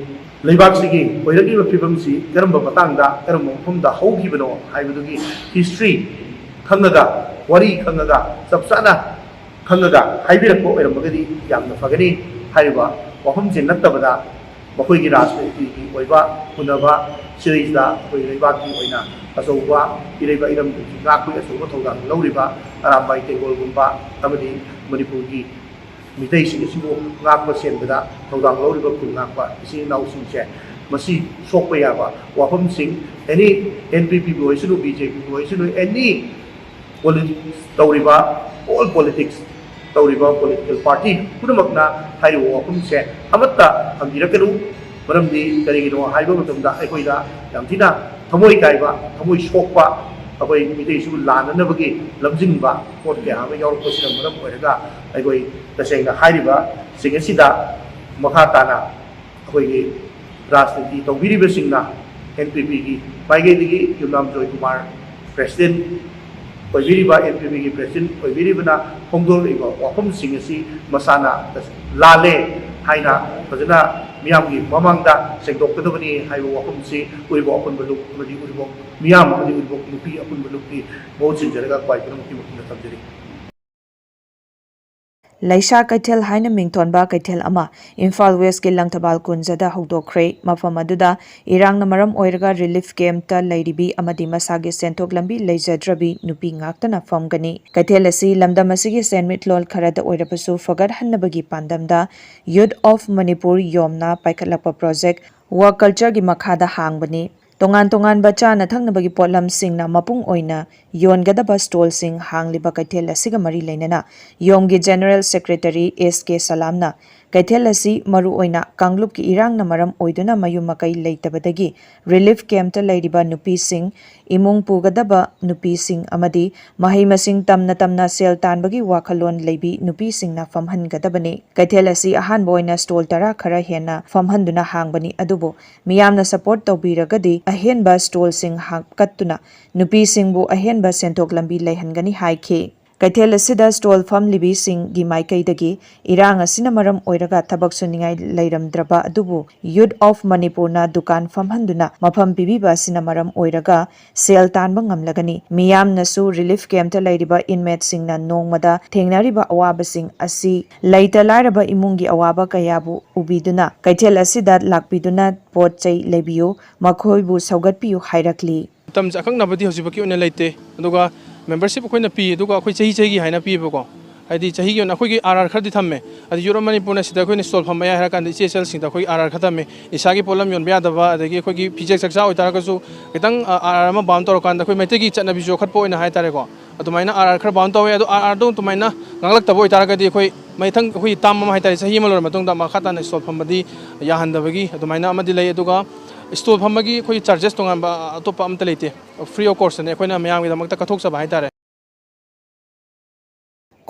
ꯂꯩꯕꯥꯛꯁꯤꯒꯤ ꯑꯣꯏꯔꯛꯂꯤꯕ ꯐꯤꯕꯝꯁꯤ ꯀꯔꯝꯕ ꯃꯇꯥꯡꯗ, ꯀꯔꯝꯕ ꯃꯐꯝꯗ ꯍꯧꯈꯤꯕꯅꯣ ꯍꯥꯏꯕꯗꯨꯒꯤ history ꯈꯪꯉꯒ, ꯋꯥꯔꯤ ꯈꯪꯉꯒ, ꯆꯞ ꯆꯥꯅ ꯈꯪꯉꯒ ꯍꯥꯏꯕꯤꯔꯛꯄ ꯑꯣꯏꯔꯝꯃꯒꯗꯤ ꯌꯥꯝꯅ ꯐꯒꯅꯤ꯫ ꯍꯥꯏꯔꯤꯕ ꯋꯥꯐꯝꯁꯦ ꯅꯠꯇꯕꯗ, ꯃꯈꯣꯏꯒꯤ ꯔꯥꯖꯅꯤꯇꯤꯒꯤ ꯑꯣꯏꯕ ꯍꯨꯟꯅꯕ ꯁꯤꯗꯩꯁꯤꯗ ꯑꯩꯈꯣꯏ ꯂꯩꯕꯥꯛꯀꯤ ꯑꯣꯏꯅ ꯑꯆꯧꯕ ꯏꯔꯩꯕ ꯏꯔꯝꯗꯝꯒꯤ ꯉꯥꯛꯄꯒꯤ ꯑꯆꯧꯕ ꯊꯧꯗꯥꯡ ꯂꯧꯔꯤꯕ ꯑꯔꯥꯝꯕꯥꯏ ꯇꯦꯡꯒꯣꯜꯒꯨꯝꯕ ꯑꯃꯗꯤ ꯃꯅꯤꯄꯨꯔꯒꯤ ꯃꯤꯇꯩꯁꯤꯡ ꯑꯁꯤꯕꯨ ꯉꯥꯛꯄ ꯁꯦꯟꯕꯗ ꯊꯧꯗꯥꯡ ꯂꯧꯔꯤꯕ ꯈꯨꯟ ꯉꯥꯛꯄ ꯏꯆꯤꯟ ꯏꯅꯥꯎꯁꯤꯡꯁꯦ, ꯃꯁꯤ ꯁꯣꯛꯄ ꯌꯥꯕ ꯋꯥꯐꯝꯁꯤꯡ, any N P P ꯕꯨ ꯑꯣꯏꯁꯅꯨ, B J P ꯕꯨ ꯑꯣꯏꯁꯅꯨ, any politics ꯇꯧꯔꯤꯕ, all politics ꯇꯧꯔꯤꯕ political party ꯄꯨꯝꯅꯃꯛꯅ ꯍꯥꯏꯔꯤꯕ ꯋꯥꯐꯝꯁꯦ ꯑꯃꯠꯇ ꯊꯝꯕꯤꯔꯛꯀꯅꯨ꯫ ꯃꯔꯝꯗꯤ ꯀꯔꯤꯒꯤꯅꯣ ꯍꯥꯏꯕ ꯃꯇꯝꯗ, ꯑꯩꯈꯣꯏꯗ ꯌꯥꯝ ꯊꯤꯅ ꯊꯃꯣꯏ ꯀꯥꯏꯕ, ꯊꯃꯣꯏ ꯁꯣꯛꯄ, ꯑꯩꯈꯣꯏ ꯃꯤꯇꯩꯁꯤꯕꯨ ꯂꯥꯟꯅꯅꯕꯒꯤ ꯂꯝꯖꯤꯡꯕ ꯄꯣꯠ ꯀꯌꯥ ꯑꯃ ꯌꯥꯎꯔꯛꯄꯁꯤꯅ ꯃꯔꯝ ꯑꯣꯏꯔꯒ, ꯑꯩꯈꯣꯏ ꯇꯁꯦꯡꯅ ꯍꯥꯏꯔꯤꯕꯁꯤꯡ ꯑꯁꯤꯗ ꯃꯈꯥ ꯇꯥꯅ ꯑꯩꯈꯣꯏꯒꯤ ꯔꯥꯖꯅꯤꯇꯤ ꯇꯧꯕꯤꯔꯤꯕꯁꯤꯡꯅ, N P P ꯒꯤ ꯃꯥꯏꯀꯩꯗꯒꯤ ꯌꯨꯝꯅꯥꯝ Joykumar president ꯑꯣꯏꯕꯤꯔꯤꯕ, N P P ꯒꯤ president ꯑꯣꯏꯕꯤꯔꯤꯕꯅ ꯐꯣꯡꯗꯣꯔꯛꯂꯤꯕ ꯋꯥꯐꯝꯁꯤꯡ ꯑꯁꯤ ꯃꯁꯥꯅ ꯂꯥꯜꯂꯦ ꯍꯥꯏꯅ ꯐꯖꯅ ꯃꯤꯌꯥꯝꯒꯤ ꯃꯃꯥꯡꯗ ꯁꯦꯡꯗꯣꯛꯀꯗꯕꯅꯤ ꯍꯥꯏꯕ ꯋꯥꯐꯝꯁꯤ ꯎꯔꯤꯕꯣꯛ ꯑꯄꯨꯟꯕ ꯂꯨꯞ ꯑꯃꯗꯤ ꯎꯔꯤꯕꯣꯛ ꯃꯤꯌꯥꯝ ꯑꯃꯗꯤ ꯎꯔꯤꯕꯣꯛ ꯅꯨꯄꯤ ꯑꯄꯨꯟꯕ ꯂꯨꯞꯀꯤ ꯃꯍꯨꯠ ꯁꯤꯟꯖꯔꯒ ꯈ꯭ꯋꯥꯏ ꯄꯨꯝꯅꯃꯛꯀꯤ ꯃꯐꯝꯗ ꯊꯝꯖꯔꯤ꯫ ꯂꯩꯁꯥ ꯀꯩꯊꯦꯜ ꯍꯥꯏꯅ ꯃꯤꯡꯊꯣꯟꯕ ꯀꯩꯊꯦꯜ ꯑꯃ ꯏꯝꯐꯥꯜ ꯋꯦꯁꯀꯤ ꯂꯪꯊꯕꯥꯜ ꯀꯨꯟꯖꯗ ꯍꯧꯗꯣꯛꯈ꯭ꯔꯦ꯫ ꯃꯐꯝ ꯑꯗꯨꯗ ꯏꯔꯥꯡꯅ ꯃꯔꯝ ꯑꯣꯏꯔꯒ ꯔꯤꯂꯤꯐ ꯀꯦꯝꯞꯇ ꯂꯩꯔꯤꯕꯤ ꯑꯃꯗꯤ ꯃꯁꯥꯒꯤ ꯁꯦꯟꯊꯣꯛ ꯂꯝꯕꯤ ꯂꯩꯖꯗ꯭ꯔꯕꯤ ꯅꯨꯄꯤ ꯉꯥꯛꯇꯅ ꯐꯝꯒꯅꯤ꯫ ꯀꯩꯊꯦꯜ ꯑꯁꯤ ꯂꯝꯗꯝ ꯑꯁꯤꯒꯤ ꯁꯦꯟꯃꯤꯠꯂꯣꯟ ꯈꯔꯗ ꯑꯣꯏꯔꯕꯁꯨ ꯐꯒꯠꯍꯟꯅꯕꯒꯤ ꯄꯥꯟꯗꯝꯗ Youth of Manipur, ꯌꯣꯝꯅ ꯄꯥꯏꯈꯠꯂꯛꯄ ꯄ꯭ꯔꯣꯖꯦꯛ ꯋꯥꯔꯛ ꯀꯜꯆꯔꯒꯤ ꯃꯈꯥꯗ ꯍꯥꯡꯕꯅꯤ꯫ ꯇꯣꯉꯥꯟ ꯇꯣꯉꯥꯟꯕ ꯆꯥꯅ ꯊꯛꯅꯕꯒꯤ ꯄꯣꯠꯂꯝꯁꯤꯡꯅ ꯃꯄꯨꯡ ꯑꯣꯏꯅ ꯌꯣꯟꯒꯗꯕ ꯁ꯭ꯇꯣꯜꯁꯤꯡ ꯍꯥꯡꯂꯤꯕ ꯀꯩꯊꯦꯜ ꯑꯁꯤꯒ ꯃꯔꯤ ꯂꯩꯅꯅ ꯌꯣꯝꯒꯤ ꯖꯦꯅꯔꯦꯜ ꯁꯦꯀ꯭ꯔꯦꯇꯔꯤ ꯑꯦꯁ ꯀꯦ ꯁꯂꯥꯝꯅ ꯀꯩꯊꯦꯜ ꯑꯁꯤ ꯃꯔꯨꯑꯣꯏꯅ ꯀꯥꯡꯂꯨꯞꯀꯤ ꯏꯔꯥꯡꯅ ꯃꯔꯝ ꯑꯣꯏꯗꯨꯅ ꯃꯌꯨꯝ ꯃꯀꯩ ꯂꯩꯇꯕꯗꯒꯤ ꯔꯤꯂꯤꯐ ꯀꯦꯝꯞꯇ ꯂꯩꯔꯤꯕ ꯅꯨꯄꯤꯁꯤꯡ, ꯏꯃꯨꯡ ꯄꯨꯒꯗꯕ ꯅꯨꯄꯤꯁꯤꯡ ꯑꯃꯗꯤ ꯃꯍꯩ ꯃꯁꯤꯡ ꯇꯝꯅ ꯇꯝꯅ ꯁꯦꯜ ꯇꯥꯟꯕꯒꯤ ꯋꯥꯈꯜꯂꯣꯟ ꯂꯩꯕꯤ ꯅꯨꯄꯤꯁꯤꯡꯅ ꯐꯝꯍꯟꯒꯗꯕꯅꯤ꯫ ꯀꯩꯊꯦꯜ ꯑꯁꯤ ꯑꯍꯥꯟꯕ ꯑꯣꯏꯅ ꯁ꯭ꯇꯣꯜ ꯇꯔꯥ ꯈꯔ ꯍꯦꯟꯅ ꯐꯝꯍꯟꯗꯨꯅ ꯍꯥꯡꯕꯅꯤ, ꯑꯗꯨꯕꯨ ꯃꯤꯌꯥꯝꯅ ꯁꯄꯣꯔꯠ ꯇꯧꯕꯤꯔꯒꯗꯤ ꯑꯍꯦꯟꯕ ꯁ꯭ꯇꯣꯜꯁꯤꯡ ꯍꯥꯞꯀꯠꯇꯨꯅ ꯅꯨꯄꯤꯁꯤꯡꯕꯨ ꯑꯍꯦꯟꯕ ꯁꯦꯟꯊꯣꯛ ꯂꯝꯕꯤ ꯂꯩꯍꯟꯒꯅꯤ ꯍꯥꯏꯈꯤ꯫ ꯀꯩꯊꯦꯜ ꯑꯁꯤꯗ ꯁ꯭ꯇꯣꯜ ꯐꯝꯂꯤꯕꯤꯁꯤꯡꯒꯤ ꯃꯥꯏꯀꯩꯗꯒꯤ ꯏꯔꯥꯡ ꯑꯁꯤꯅ ꯃꯔꯝ ꯑꯣꯏꯔꯒ ꯊꯕꯛ ꯁꯨꯅꯤꯡꯉꯥꯏ ꯂꯩꯔꯝꯗ꯭ꯔꯕ ꯑꯗꯨꯕꯨ ꯌꯨꯠ ꯑꯣꯐ ꯃꯅꯤꯄꯨꯔꯅ ꯗꯨꯀꯥꯟ ꯐꯝꯍꯟꯗꯨꯅ ꯃꯐꯝ ꯄꯤꯕꯤꯕ ꯑꯁꯤꯅ ꯃꯔꯝ ꯑꯣꯏꯔꯒ ꯁꯦꯜ ꯇꯥꯟꯕ ꯉꯝꯂꯒꯅꯤ꯫ ꯃꯤꯌꯥꯝꯅꯁꯨ ꯔꯤꯂꯤꯐ ꯀꯦꯝꯞꯇ ꯂꯩꯔꯤꯕ ꯏꯟꯃꯦꯠꯁꯤꯡꯅ ꯅꯣꯡꯃꯗ ꯊꯦꯡꯅꯔꯤꯕ ꯑꯋꯥꯕꯁꯤꯡ ꯑꯁꯤ ꯂꯩꯇ ꯂꯥꯏꯔꯕ ꯏꯃꯨꯡꯒꯤ ꯑꯋꯥꯕ ꯀꯌꯥꯕꯨ ꯎꯕꯤꯗꯨꯅ ꯀꯩꯊꯦꯜ ꯑꯁꯤꯗ ꯂꯥꯛꯄꯤꯗꯨꯅ ꯄꯣꯠ ꯆꯩ ꯂꯩꯕꯤꯌꯨ, ꯃꯈꯣꯏꯕꯨ ꯁꯧꯒꯠꯄꯤꯌꯨ ꯍꯥꯏꯔꯛꯂꯤ꯫ ꯃꯇꯝꯁꯦ ꯑꯀꯛꯅꯕꯗꯤ ꯍꯧꯖꯤꯛꯐꯥꯎꯒꯤ ꯑꯣꯏꯅ ꯂꯩꯇꯦ꯫ ꯑꯗꯨꯒ ꯃꯦꯝꯕꯔꯁꯤꯞ ꯑꯩꯈꯣꯏꯅ ꯄꯤ, ꯑꯗꯨꯒ ꯑꯩꯈꯣꯏ ꯆꯍꯤ ꯆꯍꯤꯒꯤ ꯍꯥꯏꯅ ꯄꯤꯌꯦꯕꯀꯣ꯫ ꯍꯥꯏꯗꯤ ꯆꯍꯤꯒꯤ ꯑꯣꯏꯅ ꯑꯩꯈꯣꯏꯒꯤ ꯑꯥꯔ ꯑꯥꯔ ꯈꯔꯗꯤ ꯊꯝꯃꯦ꯫ ꯍꯥꯏꯗꯤ ꯌꯨꯠ ꯑꯣꯐ ꯃꯅꯤꯄꯨꯔꯅ ꯁꯤꯗ ꯑꯩꯈꯣꯏꯅ ꯁ꯭ꯇꯣꯜ ꯐꯝꯕ ꯌꯥꯏ ꯍꯥꯏꯔ ꯀꯥꯟꯗ ꯏꯆꯦ ꯏꯆꯜꯁꯤꯡꯗ ꯑꯩꯈꯣꯏ ꯑꯥꯔ ꯑꯥꯔ ꯈꯔ ꯊꯝꯃꯦ꯫ ꯏꯁꯥꯒꯤ ꯄꯣꯠꯂꯝ ꯌꯣꯟꯕ ꯌꯥꯗꯕ, ꯑꯗꯒꯤ ꯑꯩꯈꯣꯏꯒꯤ ꯐꯤꯖꯦꯠ ꯆꯥꯛꯆꯥ ꯑꯣꯏꯇꯥꯔꯒꯁꯨ ꯈꯤꯇꯪ ꯑꯥꯔ ꯑꯥꯔ ꯑꯃ ꯕꯥꯎꯟ ꯇꯧꯔꯀꯥꯟꯗ ꯑꯩꯈꯣꯏ ꯃꯩꯇꯩꯒꯤ ꯆꯠꯅꯕꯤ ꯌꯣꯛꯈꯠꯄ ꯑꯣꯏꯅ ꯍꯥꯏꯇꯥꯔꯦꯀꯣ꯫ ꯑꯗꯨꯃꯥꯏꯅ ꯑꯥꯔ ꯑꯥꯔ ꯈꯔ ꯕꯥꯎꯟ ꯇꯧꯋꯦ꯫ ꯑꯗꯣ ꯑꯥꯔ ꯑꯥꯔꯗꯣ ꯑꯗꯨꯃꯥꯏꯅ ꯉꯥꯡꯂꯛꯇꯕ ꯑꯣꯏꯇꯥꯔꯒꯗꯤ ꯑꯩꯈꯣꯏ ꯃꯊꯪ ꯑꯩꯈꯣꯏꯒꯤ ꯇꯥꯝ ꯑꯃ ꯍꯥꯏꯇꯥꯔꯦ, ꯆꯍꯤ ꯑꯃ ꯂꯣꯏꯔ ꯃꯇꯨꯡꯗ ꯃꯈꯥ ꯇꯥꯅ ꯁ꯭ꯇꯣꯜ ꯐꯝꯕꯗꯤ ꯌꯥꯍꯟꯗꯕꯒꯤ ꯑꯗꯨꯃꯥꯏꯅ ꯑꯃꯗꯤ ꯂꯩ꯫ ꯑꯗꯨꯒ ꯁ꯭ꯇꯣꯜ ꯐꯝꯕꯒꯤ ꯑꯩꯈꯣꯏꯒꯤ ꯆꯥꯔꯖꯦꯁ ꯇꯣꯉꯥꯟꯕ ꯑꯇꯣꯞꯄ ꯑꯝꯇ ꯂꯩꯇꯦ꯫ ꯐ꯭ꯔꯤ ꯑꯣꯐ ꯀꯣꯁꯇꯅꯦ ꯑꯩꯈꯣꯏꯅ ꯃꯌꯥꯝꯒꯤꯗꯃꯛꯇ ꯀꯠꯊꯣꯛꯆꯕ ꯍꯥꯏꯇꯥꯔꯦ꯫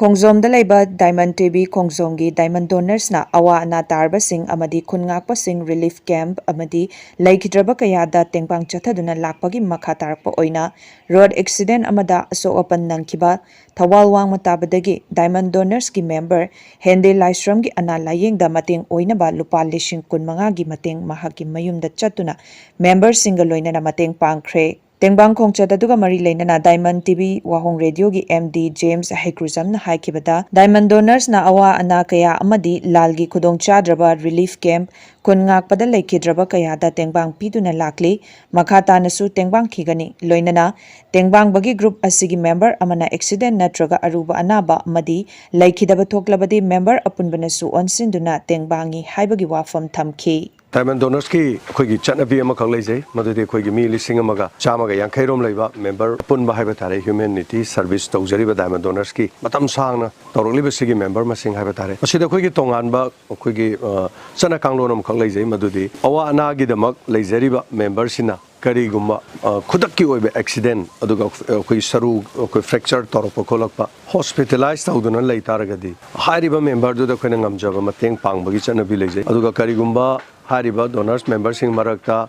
ꯈꯣꯡꯖꯣꯝꯗ ꯂꯩꯕ Diamond ꯇꯤ ꯕꯤ ꯈꯣꯡꯖꯣꯝꯒꯤ Diamond Donorsꯅ ꯑꯋꯥ ꯑꯅꯥ ꯇꯥꯔꯕꯁꯤꯡ ꯑꯃꯗꯤ ꯈꯨꯟ ꯉꯥꯛꯄꯁꯤꯡ relief camp ꯑꯃꯗꯤ ꯂꯩꯈꯤꯗ꯭ꯔꯕ ꯀꯌꯥꯗ ꯇꯦꯡꯕꯥꯡ ꯆꯠꯊꯗꯨꯅ ꯂꯥꯛꯄꯒꯤ ꯃꯈꯥ ꯇꯥꯔꯛꯄ ꯑꯣꯏꯅ road accident ꯑꯃꯗ ꯑꯁꯣꯛ ꯑꯄꯟ ꯅꯪꯈꯤꯕ ꯊꯧꯕꯥꯜ ꯋꯥꯡꯃ ꯇꯥꯕꯗꯒꯤ Diamond Donorsꯀꯤ member ꯍꯦꯟꯗꯦ ꯂꯥꯏꯁ꯭ꯔꯝꯒꯤ ꯑꯅꯥ ꯂꯥꯌꯦꯡꯗ ꯃꯇꯦꯡ ꯑꯣꯏꯅꯕ ꯂꯨꯄꯥ ꯂꯤꯁꯤꯡ ꯀꯨꯟꯃꯉꯥꯒꯤ ꯃꯇꯦꯡ ꯃꯍꯥꯛꯀꯤ ꯃꯌꯨꯝꯗ ꯆꯠꯇꯨꯅ memberꯁꯤꯡꯒ ꯂꯣꯏꯅꯅ ꯃꯇꯦꯡ ꯄꯥꯡꯈ꯭ꯔꯦ꯫ ꯇꯦꯡꯕꯥꯡ ꯈꯣꯡꯆꯠ ꯑꯗꯨꯒ ꯃꯔꯤ ꯂꯩꯅꯅ Diamond ꯇꯤ ꯕꯤ ꯋꯥꯍꯣꯡ ꯔꯦꯗꯤꯑꯣꯒꯤ ꯑꯦꯝ ꯗꯤ ꯖꯦꯝꯁ ꯍꯩꯀ꯭ꯔꯨꯖꯝꯅ ꯍꯥꯏꯈꯤꯕꯗ, Diamond Donorsꯅ ꯑꯋꯥ ꯑꯅꯥ ꯀꯌꯥ ꯑꯃꯗꯤ ꯂꯥꯜꯒꯤ ꯈꯨꯗꯣꯡꯆꯥꯗ꯭ꯔꯕ relief camp, ꯈꯨꯟ ꯉꯥꯛꯄꯗ ꯂꯩꯈꯤꯗ꯭ꯔꯕ ꯀꯌꯥꯗ ꯇꯦꯡꯕꯥꯡ ꯄꯤꯗꯨꯅ ꯂꯥꯛꯂꯤ꯫ ꯃꯈꯥ ꯇꯥꯅꯁꯨ ꯇꯦꯡꯕꯥꯡꯈꯤꯒꯅꯤ꯫ ꯂꯣꯏꯅꯅ ꯇꯦꯡꯕꯥꯡꯕꯒꯤ group ꯑꯁꯤꯒꯤ member ꯑꯃꯅ accident ꯅꯠꯇ꯭ꯔꯒ ꯑꯔꯨꯕ ꯑꯅꯥꯕ ꯑꯃꯗꯤ ꯂꯩꯈꯤꯗꯕ ꯊꯣꯛꯂꯕꯗꯤ member ꯑꯄꯨꯟꯕꯅꯁꯨ ꯑꯣꯟꯁꯤꯟꯗꯨꯅ ꯇꯦꯡꯕꯥꯡꯉꯤ ꯍꯥꯏꯕꯒꯤ ꯋꯥꯐꯝ ꯊꯝꯈꯤ꯫ Diamond Donorsꯀꯤ ꯑꯩꯈꯣꯏꯒꯤ ꯆꯠꯅꯕꯤ ꯑꯃꯈꯛ ꯂꯩꯖꯩ, ꯃꯗꯨꯗꯤ ꯑꯩꯈꯣꯏꯒꯤ ꯃꯤ ꯂꯤꯁꯤꯡ ꯑꯃꯒ ꯆꯥꯝꯃꯒ ꯌꯥꯡꯈꯩ ꯔꯣꯝ ꯂꯩꯕ member ꯑꯄꯨꯟꯕ ꯍꯥꯏꯕ ꯇꯥꯔꯦ, humanity service ꯇꯧꯖꯔꯤꯕ Diamond Donorsꯀꯤ ꯃꯇꯝ ꯁꯥꯡꯅ ꯇꯧꯔꯛꯂꯤꯕꯁꯤꯒꯤ member ꯃꯁꯤꯡ ꯍꯥꯏꯕ ꯇꯥꯔꯦ꯫ ꯃꯁꯤꯗ ꯑꯩꯈꯣꯏꯒꯤ ꯇꯣꯉꯥꯟꯕ ꯑꯩꯈꯣꯏꯒꯤ, ꯑ, ꯆꯠꯅ ꯀꯥꯡꯂꯣꯟ ꯑꯃꯈꯛ ꯂꯩꯖꯩ, ꯃꯗꯨꯗꯤ ꯑꯋꯥ ꯑꯅꯥꯒꯤꯗꯃꯛ ꯂꯩꯖꯔꯤꯕ memberꯁꯤꯡꯅ ꯀꯔꯤꯒꯨꯝꯕ, ꯑ, ꯈꯨꯗꯛꯀꯤ ꯑꯣꯏꯕ accident, ꯑꯗꯨꯒ ꯑꯩꯈꯣꯏ ꯁꯔꯨ ꯑꯩꯈꯣꯏ fracture ꯇꯧꯔꯛꯄ ꯈꯣꯠꯂꯛꯄ, hospitalise ꯇꯧꯗꯨꯅ ꯂꯩ ꯇꯥꯔꯒꯗꯤ, ꯍꯥꯏꯔꯤꯕ memberꯗꯨꯗ ꯑꯩꯈꯣꯏꯅ ꯉꯝꯖꯕ ꯃꯇꯦꯡ ꯄꯥꯡꯕꯒꯤ ꯆꯠꯅꯕꯤ ꯂꯩꯖꯩ꯫ ꯑꯗꯨꯒ ꯀꯔꯤꯒꯨꯝꯕ ꯍꯥꯏꯔꯤꯕ donors memberꯁꯤꯡ ꯃꯔꯛꯇ,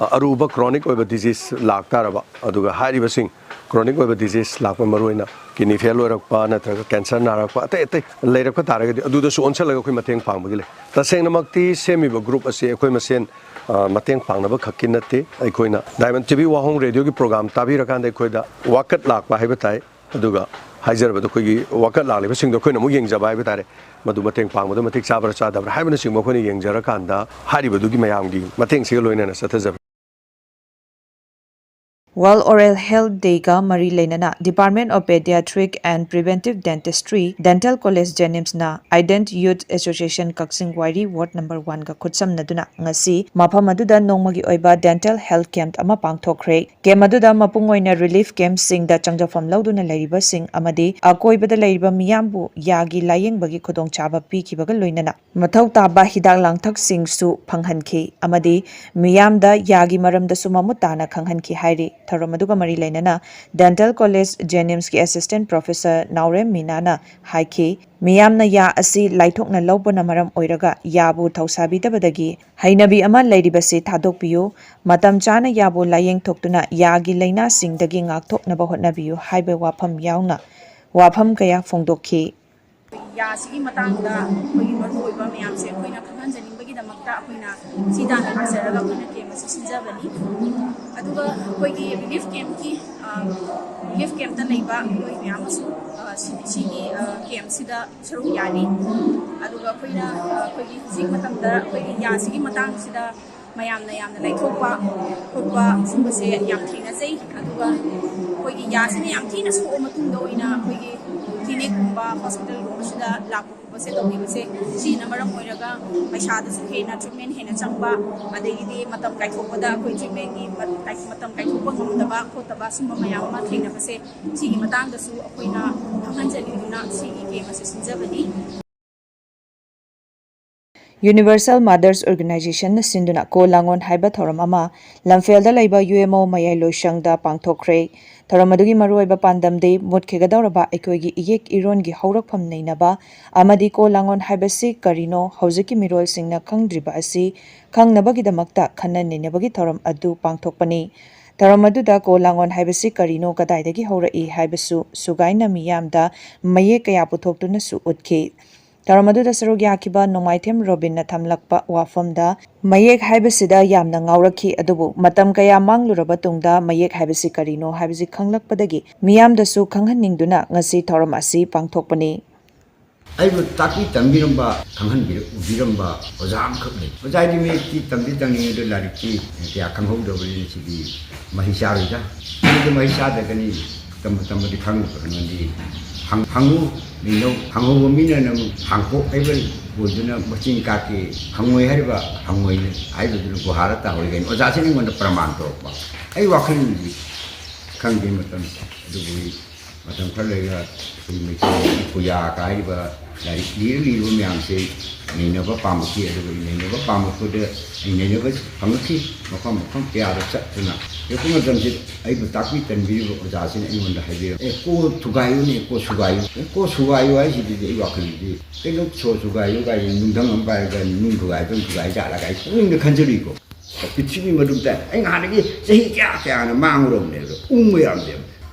ꯑ, ꯑꯔꯨꯕ chronic ꯑꯣꯏꯕ disease ꯂꯥꯛꯇꯥꯔꯕ, ꯑꯗꯨꯒ ꯍꯥꯏꯔꯤꯕꯁꯤꯡ chronic ꯑꯣꯏꯕ disease ꯂꯥꯛꯄ, ꯃꯔꯨꯑꯣꯏꯅ kidney fail ꯑꯣꯏꯔꯛꯄ ꯅꯠꯇ꯭ꯔꯒ cancer ꯅꯥꯔꯛꯄ, ꯑꯇꯩ ꯑꯇꯩ ꯂꯩꯔꯛꯄ ꯇꯥꯔꯒꯗꯤ, ꯑꯗꯨꯗꯁꯨ ꯑꯣꯟꯁꯤꯜꯂꯒ ꯑꯩꯈꯣꯏ ꯃꯇꯦꯡ ꯄꯥꯡꯕꯒꯤ ꯂꯩ꯫ ꯇꯁꯦꯡꯅꯃꯛꯇꯤ ꯁꯦꯝꯃꯤꯕ group ꯑꯁꯤ ꯑꯩꯈꯣꯏ ꯃꯁꯦꯟ, ꯑ, ꯃꯇꯦꯡ ꯄꯥꯡꯅꯕ ꯈꯛꯀꯤ ꯅꯠꯇꯦ꯫ ꯑꯩꯈꯣꯏꯅ Diamond ꯇꯤ ꯕꯤ ꯋꯥꯍꯣꯡ ꯔꯦꯗꯤꯑꯣꯒꯤ program ꯇꯥꯕꯤꯔꯀꯥꯟꯗ ꯑꯩꯈꯣꯏꯗ ꯋꯥꯀꯠ ꯂꯥꯛꯄ ꯍꯥꯏꯕ ꯇꯥꯏ꯫ ꯑꯗꯨꯒ ꯍꯥꯏꯖꯔꯕꯗ ꯑꯩꯈꯣꯏꯒꯤ ꯋꯥꯀꯠ ꯂꯥꯛꯂꯤꯕꯁꯤꯡꯗꯣ ꯑꯩꯈꯣꯏꯅ ꯑꯃꯨꯛ ꯌꯦꯡꯖꯕ ꯍꯥꯏꯕ ꯇꯥꯔꯦ꯫ ꯃꯗꯨ ꯃꯇꯦꯡ ꯄꯥꯡꯕꯗ ꯃꯇꯤꯛ ꯆꯥꯕ꯭ꯔꯥ ꯆꯥꯗꯕ꯭ꯔꯥ ꯍꯥꯏꯕꯅꯆꯤꯡꯕ ꯑꯩꯈꯣꯏꯅ ꯌꯦꯡꯖꯔꯀꯥꯟꯗ ꯍꯥꯏꯔꯤꯕꯗꯨꯒꯤ ꯃꯌꯥꯝꯒꯤ ꯃꯇꯦꯡꯁꯤꯒ ꯂꯣꯏꯅꯅ ꯆꯠꯊꯖꯕꯅꯤ꯫ World Oral Health Dayꯒ ꯃꯔꯤ ꯂꯩꯅꯅ Department of Pediatric and Preventive Dentistry, Dental College JNIMSꯅ Ident Youth Association Kakching Wairi ward number oneꯒ ꯈꯨꯠꯁꯝꯅꯗꯨꯅ ꯉꯁꯤ ꯃꯐꯝ ꯑꯗꯨꯗ ꯅꯣꯡꯃꯒꯤ ꯑꯣꯏꯕ dental health camp ꯑꯃ ꯄꯥꯡꯊꯣꯛꯈ꯭ꯔꯦ꯫ Camp ꯑꯗꯨꯗ ꯃꯄꯨꯡ ꯑꯣꯏꯅ relief campꯁꯤꯡꯗ ꯆꯪꯖꯐꯝ ꯂꯧꯗꯨꯅ ꯂꯩꯔꯤꯕꯁꯤꯡ ꯑꯃꯗꯤ ꯑꯀꯣꯏꯕꯗ ꯂꯩꯔꯤꯕ ꯃꯤꯌꯥꯝꯕꯨ ꯌꯥꯒꯤ ꯂꯥꯌꯦꯡꯕꯒꯤ ꯈꯨꯗꯣꯡꯆꯥꯕ ꯄꯤꯈꯤꯕꯒ ꯂꯣꯏꯅꯅ ꯃꯊꯧ ꯇꯥꯕ ꯍꯤꯗꯥꯛ ꯂꯥꯡꯊꯛꯁꯤꯡꯁꯨ ꯐꯪꯍꯟꯈꯤ ꯑꯃꯗꯤ ꯃꯤꯌꯥꯝꯗ ꯌꯥꯒꯤ ꯃꯔꯝꯗꯁꯨ ꯃꯃꯨꯠ ꯇꯥꯅ ꯈꯪꯍꯟꯈꯤ ꯍꯥꯏꯔꯤ꯫ ꯊꯧꯔꯝ ꯑꯗꯨꯒ ꯃꯔꯤ ꯂꯩꯅꯅ ꯗꯦꯟꯇꯦꯜ ꯀꯣꯂꯦꯖ ꯖꯦꯅꯤꯝꯁꯀꯤ ꯑꯦꯁꯤꯁꯇꯦꯟꯠ ꯄ꯭ꯔꯣꯐꯦꯁꯔ ꯅꯥꯎꯔꯦꯝ ꯃꯤꯅꯥꯅ ꯍꯥꯏꯈꯤ, ꯃꯤꯌꯥꯝꯅ ꯌꯥ ꯑꯁꯤ ꯂꯥꯏꯊꯣꯛꯅ ꯂꯧꯕꯅ ꯃꯔꯝ ꯑꯣꯏꯔꯒ ꯌꯥꯕꯨ ꯊꯧꯁꯥꯕꯤꯗꯕꯗꯒꯤ ꯍꯩꯅꯕꯤ ꯑꯃ ꯂꯩꯔꯤꯕꯁꯤ ꯊꯥꯗꯣꯛꯄꯤꯌꯨ, ꯃꯇꯝ ꯆꯥꯅ ꯌꯥꯕꯨ ꯂꯥꯌꯦꯡ ꯊꯣꯛꯇꯨꯅ ꯌꯥꯒꯤ ꯂꯥꯏꯅꯥꯁꯤꯡꯗꯒꯤ ꯉꯥꯛꯊꯣꯛꯅꯕ ꯍꯣꯠꯅꯕꯤꯌꯨ ꯍꯥꯏꯕ ꯋꯥꯐꯝ ꯌꯥꯎꯅ ꯋꯥꯐꯝ ꯀꯌꯥ ꯐꯣꯡꯗꯣꯛꯈꯤ꯫ ꯌꯥꯁꯤꯒꯤ ꯃꯇꯥꯡꯗ ꯑꯩꯈꯣꯏꯒꯤ ꯃꯔꯨꯑꯣꯏꯕ ꯃꯌꯥꯝꯁꯦ ꯑꯩꯈꯣꯏꯅ ꯈꯪꯍꯟꯖꯅꯤꯡꯕꯒꯤꯗꯃꯛꯇ ꯑꯩꯈꯣꯏꯅ ꯁꯤ ꯇꯥꯟꯅ ꯂꯥꯛꯆꯔꯒ ꯑꯩꯈꯣꯏꯅ ꯀꯦꯝ ꯑꯁꯤ ꯁꯤꯟꯖꯕꯅꯤ꯫ ꯑꯗꯨꯒ ꯑꯩꯈꯣꯏꯒꯤ ꯔꯤꯂꯤꯐ ꯀꯦꯝꯞꯀꯤ, ꯔꯤꯂꯤꯐ ꯀꯦꯝꯞꯇ ꯂꯩꯕ ꯑꯩꯈꯣꯏ ꯃꯌꯥꯝ ꯑꯃꯁꯨ, ꯑ, ꯁꯤ-, ꯁꯤꯒꯤ, ꯑ, ꯀꯦꯝꯞꯁꯤꯗ ꯁꯔꯨꯛ ꯌꯥꯔꯤ꯫ ꯑꯗꯨꯒ ꯑꯩꯈꯣꯏꯅ, ꯑ, ꯑꯩꯈꯣꯏꯒꯤ ꯍꯧꯖꯤꯛ ꯃꯇꯝꯗ ꯑꯩꯈꯣꯏꯒꯤ ꯌꯥꯁꯤꯒꯤ ꯃꯇꯥꯡꯁꯤꯗ ꯃꯌꯥꯝꯅ ꯌꯥꯝꯅ ꯂꯩꯊꯣꯛꯄ ꯈꯣꯠꯄ ꯁꯨꯝꯕꯁꯦ ꯌꯥꯝ ꯊꯦꯡꯅꯖꯩ꯫ ꯑꯗꯨꯒ ꯑꯩꯈꯣꯏꯒꯤ ꯌꯥꯁꯤꯅ ꯌꯥꯝ ꯊꯤꯅ ꯁꯣꯛꯑ ꯃꯇꯨꯡꯗ ꯑꯣꯏꯅ ꯑꯩꯈꯣꯏꯒꯤ ꯀ꯭ꯂꯤꯅꯤꯛꯀꯨꯝꯕ ꯍꯣꯁꯄꯤꯇꯥꯜꯒꯨꯝꯕꯁꯤꯗ ꯂꯥꯛꯄ ꯈꯣꯠꯄꯁꯦ ꯇꯧꯕꯤꯕꯁꯦ, ꯁꯤꯅ ꯃꯔꯝ ꯑꯣꯏꯔꯒ ꯄꯩꯁꯥꯗꯁꯨ ꯍꯦꯟꯅ, ꯇ꯭ꯔꯤꯠꯃꯦꯟ ꯍꯦꯟꯅ ꯆꯪꯕ, ꯑꯗꯒꯤꯗꯤ ꯃꯇꯝ ꯀꯥꯏꯊꯣꯛꯄꯗ ꯑꯩꯈꯣꯏ ꯇ꯭ꯔꯤꯠꯃꯦꯟꯒꯤ ꯃ-, ꯀꯥꯏ-, ꯃꯇꯝ ꯀꯥꯏꯊꯣꯛꯄ ꯉꯝꯗꯕ ꯈꯣꯠꯇꯕ ꯁꯨꯝꯕ ꯃꯌꯥꯝ ꯑꯃ ꯊꯦꯡꯅꯕꯁꯦ, ꯁꯤꯒꯤ ꯃꯇꯥꯡꯗꯁꯨ ꯑꯩꯈꯣꯏꯅ ꯈꯪꯍꯟꯖꯅꯤꯡꯗꯨꯅ ꯁꯤꯒꯤ ꯀꯦꯝ ꯑꯁꯤ ꯁꯤꯟꯖꯕꯅꯤ꯫ Universal Mothers Organizationꯅ ꯁꯤꯟꯗꯨꯅ ꯀꯣ ꯂꯥꯡꯑꯣꯟ ꯍꯥꯏꯕ ꯊꯧꯔꯝ ꯑꯃ ꯂꯝꯐꯦꯜꯗ ꯂꯩꯕ ꯌꯨ ꯑꯦꯝ ꯑꯣ ꯃꯌꯥꯏ ꯂꯣꯏꯁꯪꯗ ꯄꯥꯡꯊꯣꯛꯈ꯭ꯔꯦ꯫ ꯊꯧꯔꯝ ꯑꯗꯨꯒꯤ ꯃꯔꯨꯑꯣꯏꯕ ꯄꯥꯟꯗꯝꯗꯤ ꯃꯨꯠꯈꯤꯒꯗꯧꯔꯕ ꯑꯩꯈꯣꯏꯒꯤ ꯏꯌꯦꯛ ꯏꯔꯣꯟꯒꯤ ꯍꯧꯔꯛꯐꯝ ꯅꯩꯅꯕ ꯑꯃꯗꯤ ꯀꯣ ꯂꯥꯡꯑꯣꯟ ꯍꯥꯏꯕꯁꯤ ꯀꯔꯤꯅꯣ, ꯍꯧꯖꯤꯛꯀꯤ ꯃꯤꯔꯣꯜꯁꯤꯡꯅ ꯈꯪꯗ꯭ꯔꯤꯕ ꯑꯁꯤ ꯈꯪꯅꯕꯒꯤꯗꯃꯛꯇ ꯈꯟꯅ ꯅꯩꯅꯕꯒꯤ ꯊꯧꯔꯝ ꯑꯗꯨ ꯄꯥꯡꯊꯣꯛꯄꯅꯤ꯫ ꯊꯧꯔꯝ ꯑꯗꯨꯗ ꯀꯣ ꯂꯥꯡꯑꯣꯟ ꯍꯥꯏꯕꯁꯤ ꯀꯔꯤꯅꯣ, ꯀꯗꯥꯏꯗꯒꯤ ꯍꯧꯔꯛꯏ ꯍꯥꯏꯕꯁꯨ ꯁꯨꯒꯥꯏꯅ ꯃꯤꯌꯥꯝꯗ ꯃꯌꯦꯛ ꯀꯌꯥ ꯄꯨꯊꯣꯛꯇꯨꯅꯁꯨ ꯎꯠꯈꯤ꯫ ꯊꯧꯔꯝ ꯑꯗꯨꯗ ꯁꯔꯨꯛ ꯌꯥꯈꯤꯕ ꯅꯣꯡꯃꯥꯏꯊꯦꯝ ꯔꯣꯕꯤꯟꯅ ꯊꯝꯂꯛꯄ ꯋꯥꯐꯝꯗ, ꯃꯌꯦꯛ ꯍꯥꯏꯕꯁꯤꯗ ꯌꯥꯝꯅ ꯉꯥꯎꯔꯛꯈꯤ, ꯑꯗꯨꯕꯨ ꯃꯇꯝ ꯀꯌꯥ ꯃꯥꯡꯂꯨꯔꯕ ꯇꯨꯡꯗ ꯃꯌꯦꯛ ꯍꯥꯏꯕꯁꯤ ꯀꯔꯤꯅꯣ ꯍꯥꯏꯕꯁꯤ ꯈꯪꯂꯛꯄꯗꯒꯤ ꯃꯤꯌꯥꯝꯗꯁꯨ ꯈꯪꯍꯟꯅꯤꯡꯗꯨꯅ ꯉꯁꯤ ꯊꯧꯔꯝ ꯑꯁꯤ ꯄꯥꯡꯊꯣꯛꯄꯅꯤ꯫ ꯑꯩꯕꯨ ꯇꯥꯛꯄꯤ ꯇꯝꯕꯤꯔꯝꯕ, ꯈꯪꯍꯟꯕꯤꯔꯝꯕ ꯑꯣꯖꯥ ꯑꯃꯈꯛ ꯂꯩ꯫ ꯑꯣꯖꯥꯒꯤ ꯃꯌꯦꯛꯇꯤ ꯇꯝꯗꯤ ꯇꯝꯅꯤꯡꯉꯦ, ꯑꯗꯨ ꯂꯥꯏꯔꯤꯛꯇꯤ ꯀꯌꯥ ꯈꯪꯍꯧꯗꯕꯅꯤꯅ ꯁꯤꯗꯤ ꯃꯍꯩ ꯆꯥꯔꯣꯏꯗ꯫ ꯃꯗꯨ ꯃꯍꯩ ꯆꯥꯗ꯭ꯔꯒꯅꯤ ꯇꯝꯕ ꯇꯝꯕꯗꯤ ꯈꯪꯗꯕ ꯀꯩꯅꯣꯗꯤ꯫ ꯍꯪ-, ꯍꯪꯉꯨ, ꯃꯤꯅꯧ, ꯍꯪꯍꯧꯕ ꯃꯤꯅ ꯅꯪ ꯍꯥꯡꯄꯣꯛ ꯍꯥꯏꯕ ꯑꯣꯏꯗꯨꯅ ꯃꯆꯤꯟ ꯀꯥꯛꯀꯦ꯫ ꯍꯪꯉꯣꯏ ꯍꯥꯏꯔꯤꯕ ꯍꯪꯉꯣꯏ ꯍꯥꯏꯕꯗꯨꯅ ꯒꯨꯍꯥꯗ ꯇꯥꯍꯧꯔꯤ ꯀꯩꯅꯣ꯫ ꯑꯣꯖꯥꯁꯤꯅ ꯑꯩꯉꯣꯟꯗ ꯄ꯭ꯔꯃꯥꯟ ꯇꯧꯔꯛꯄ꯫ ꯑꯩ ꯋꯥꯈꯜꯗꯤ ꯈꯪꯗꯦ ꯃꯇꯝꯁꯦ꯫ ꯑꯗꯨꯕꯨ ꯑꯩ ꯃꯇꯝ ꯈꯔ ꯂꯩꯔꯒ ꯑꯩꯈꯣꯏ ꯃꯩꯇꯩꯒꯤ ꯄꯨꯌꯥ ꯀꯥꯏꯔꯤꯕ ꯂꯥꯏꯔꯤꯛ ꯂꯤꯔ ꯂꯤꯔꯕ ꯃꯌꯥꯝꯁꯦ ꯏꯅꯩꯅꯕ ꯄꯥꯝꯃꯛꯈꯤ꯫ ꯑꯗꯨꯒ ꯏꯅꯩꯅꯕ ꯄꯥꯝꯃꯛꯄꯗ ꯏꯅꯩꯅꯕ ꯐꯪꯉꯛꯈꯤ꯫ ꯃꯐꯝ ꯃꯐꯝ ꯀꯌꯥꯗ ꯆꯠꯇꯨꯅ ꯂꯦꯞꯄ ꯃꯇꯝꯁꯤꯗ ꯑꯩꯕꯨ ꯇꯥꯛꯄꯤ ꯇꯝꯕꯤꯔꯤꯕ ꯑꯣꯖꯥꯁꯤꯅ ꯑꯩꯉꯣꯟꯗ ꯍꯥꯏꯕꯤꯔꯝꯃꯤ, "ꯑꯦ, ꯀꯣ ꯊꯨꯒꯥꯏꯌꯨꯅꯦ, ꯀꯣ ꯁꯨꯒꯥꯏꯌꯨ꯫ ꯑꯦ, ꯀꯣ ꯁꯨꯒꯥꯏꯌꯨ" ꯍꯥꯏꯁꯤꯗꯤ ꯑꯩ ꯋꯥꯈꯜꯗꯗꯤ ꯀꯩꯅꯣ ꯁꯣ ꯁꯨꯒꯥꯏꯌꯨ ꯀꯥꯏꯅ ꯅꯨꯡꯙꯪ ꯑꯃ ꯄꯥꯏꯔꯒ ꯅꯨꯡ ꯊꯨꯒꯥꯏꯕ ꯊꯨꯒꯥꯏ ꯖꯥꯠꯂ ꯀꯥꯏ ꯄꯨꯛꯅꯤꯡꯗ ꯈꯟꯖꯔꯤꯀꯣ꯫ ꯄ꯭ꯔꯤꯊꯤꯕꯤ ꯃꯔꯨꯝꯗ ꯑꯩ ꯉꯍꯥꯟꯗꯒꯤ ꯆꯍꯤ ꯀꯌꯥ ꯀꯌꯥꯅ ꯃꯥꯡꯉꯨꯔꯕꯅꯦꯕ, ꯎꯪꯕ ꯌꯥꯔꯝꯗꯦꯕ꯫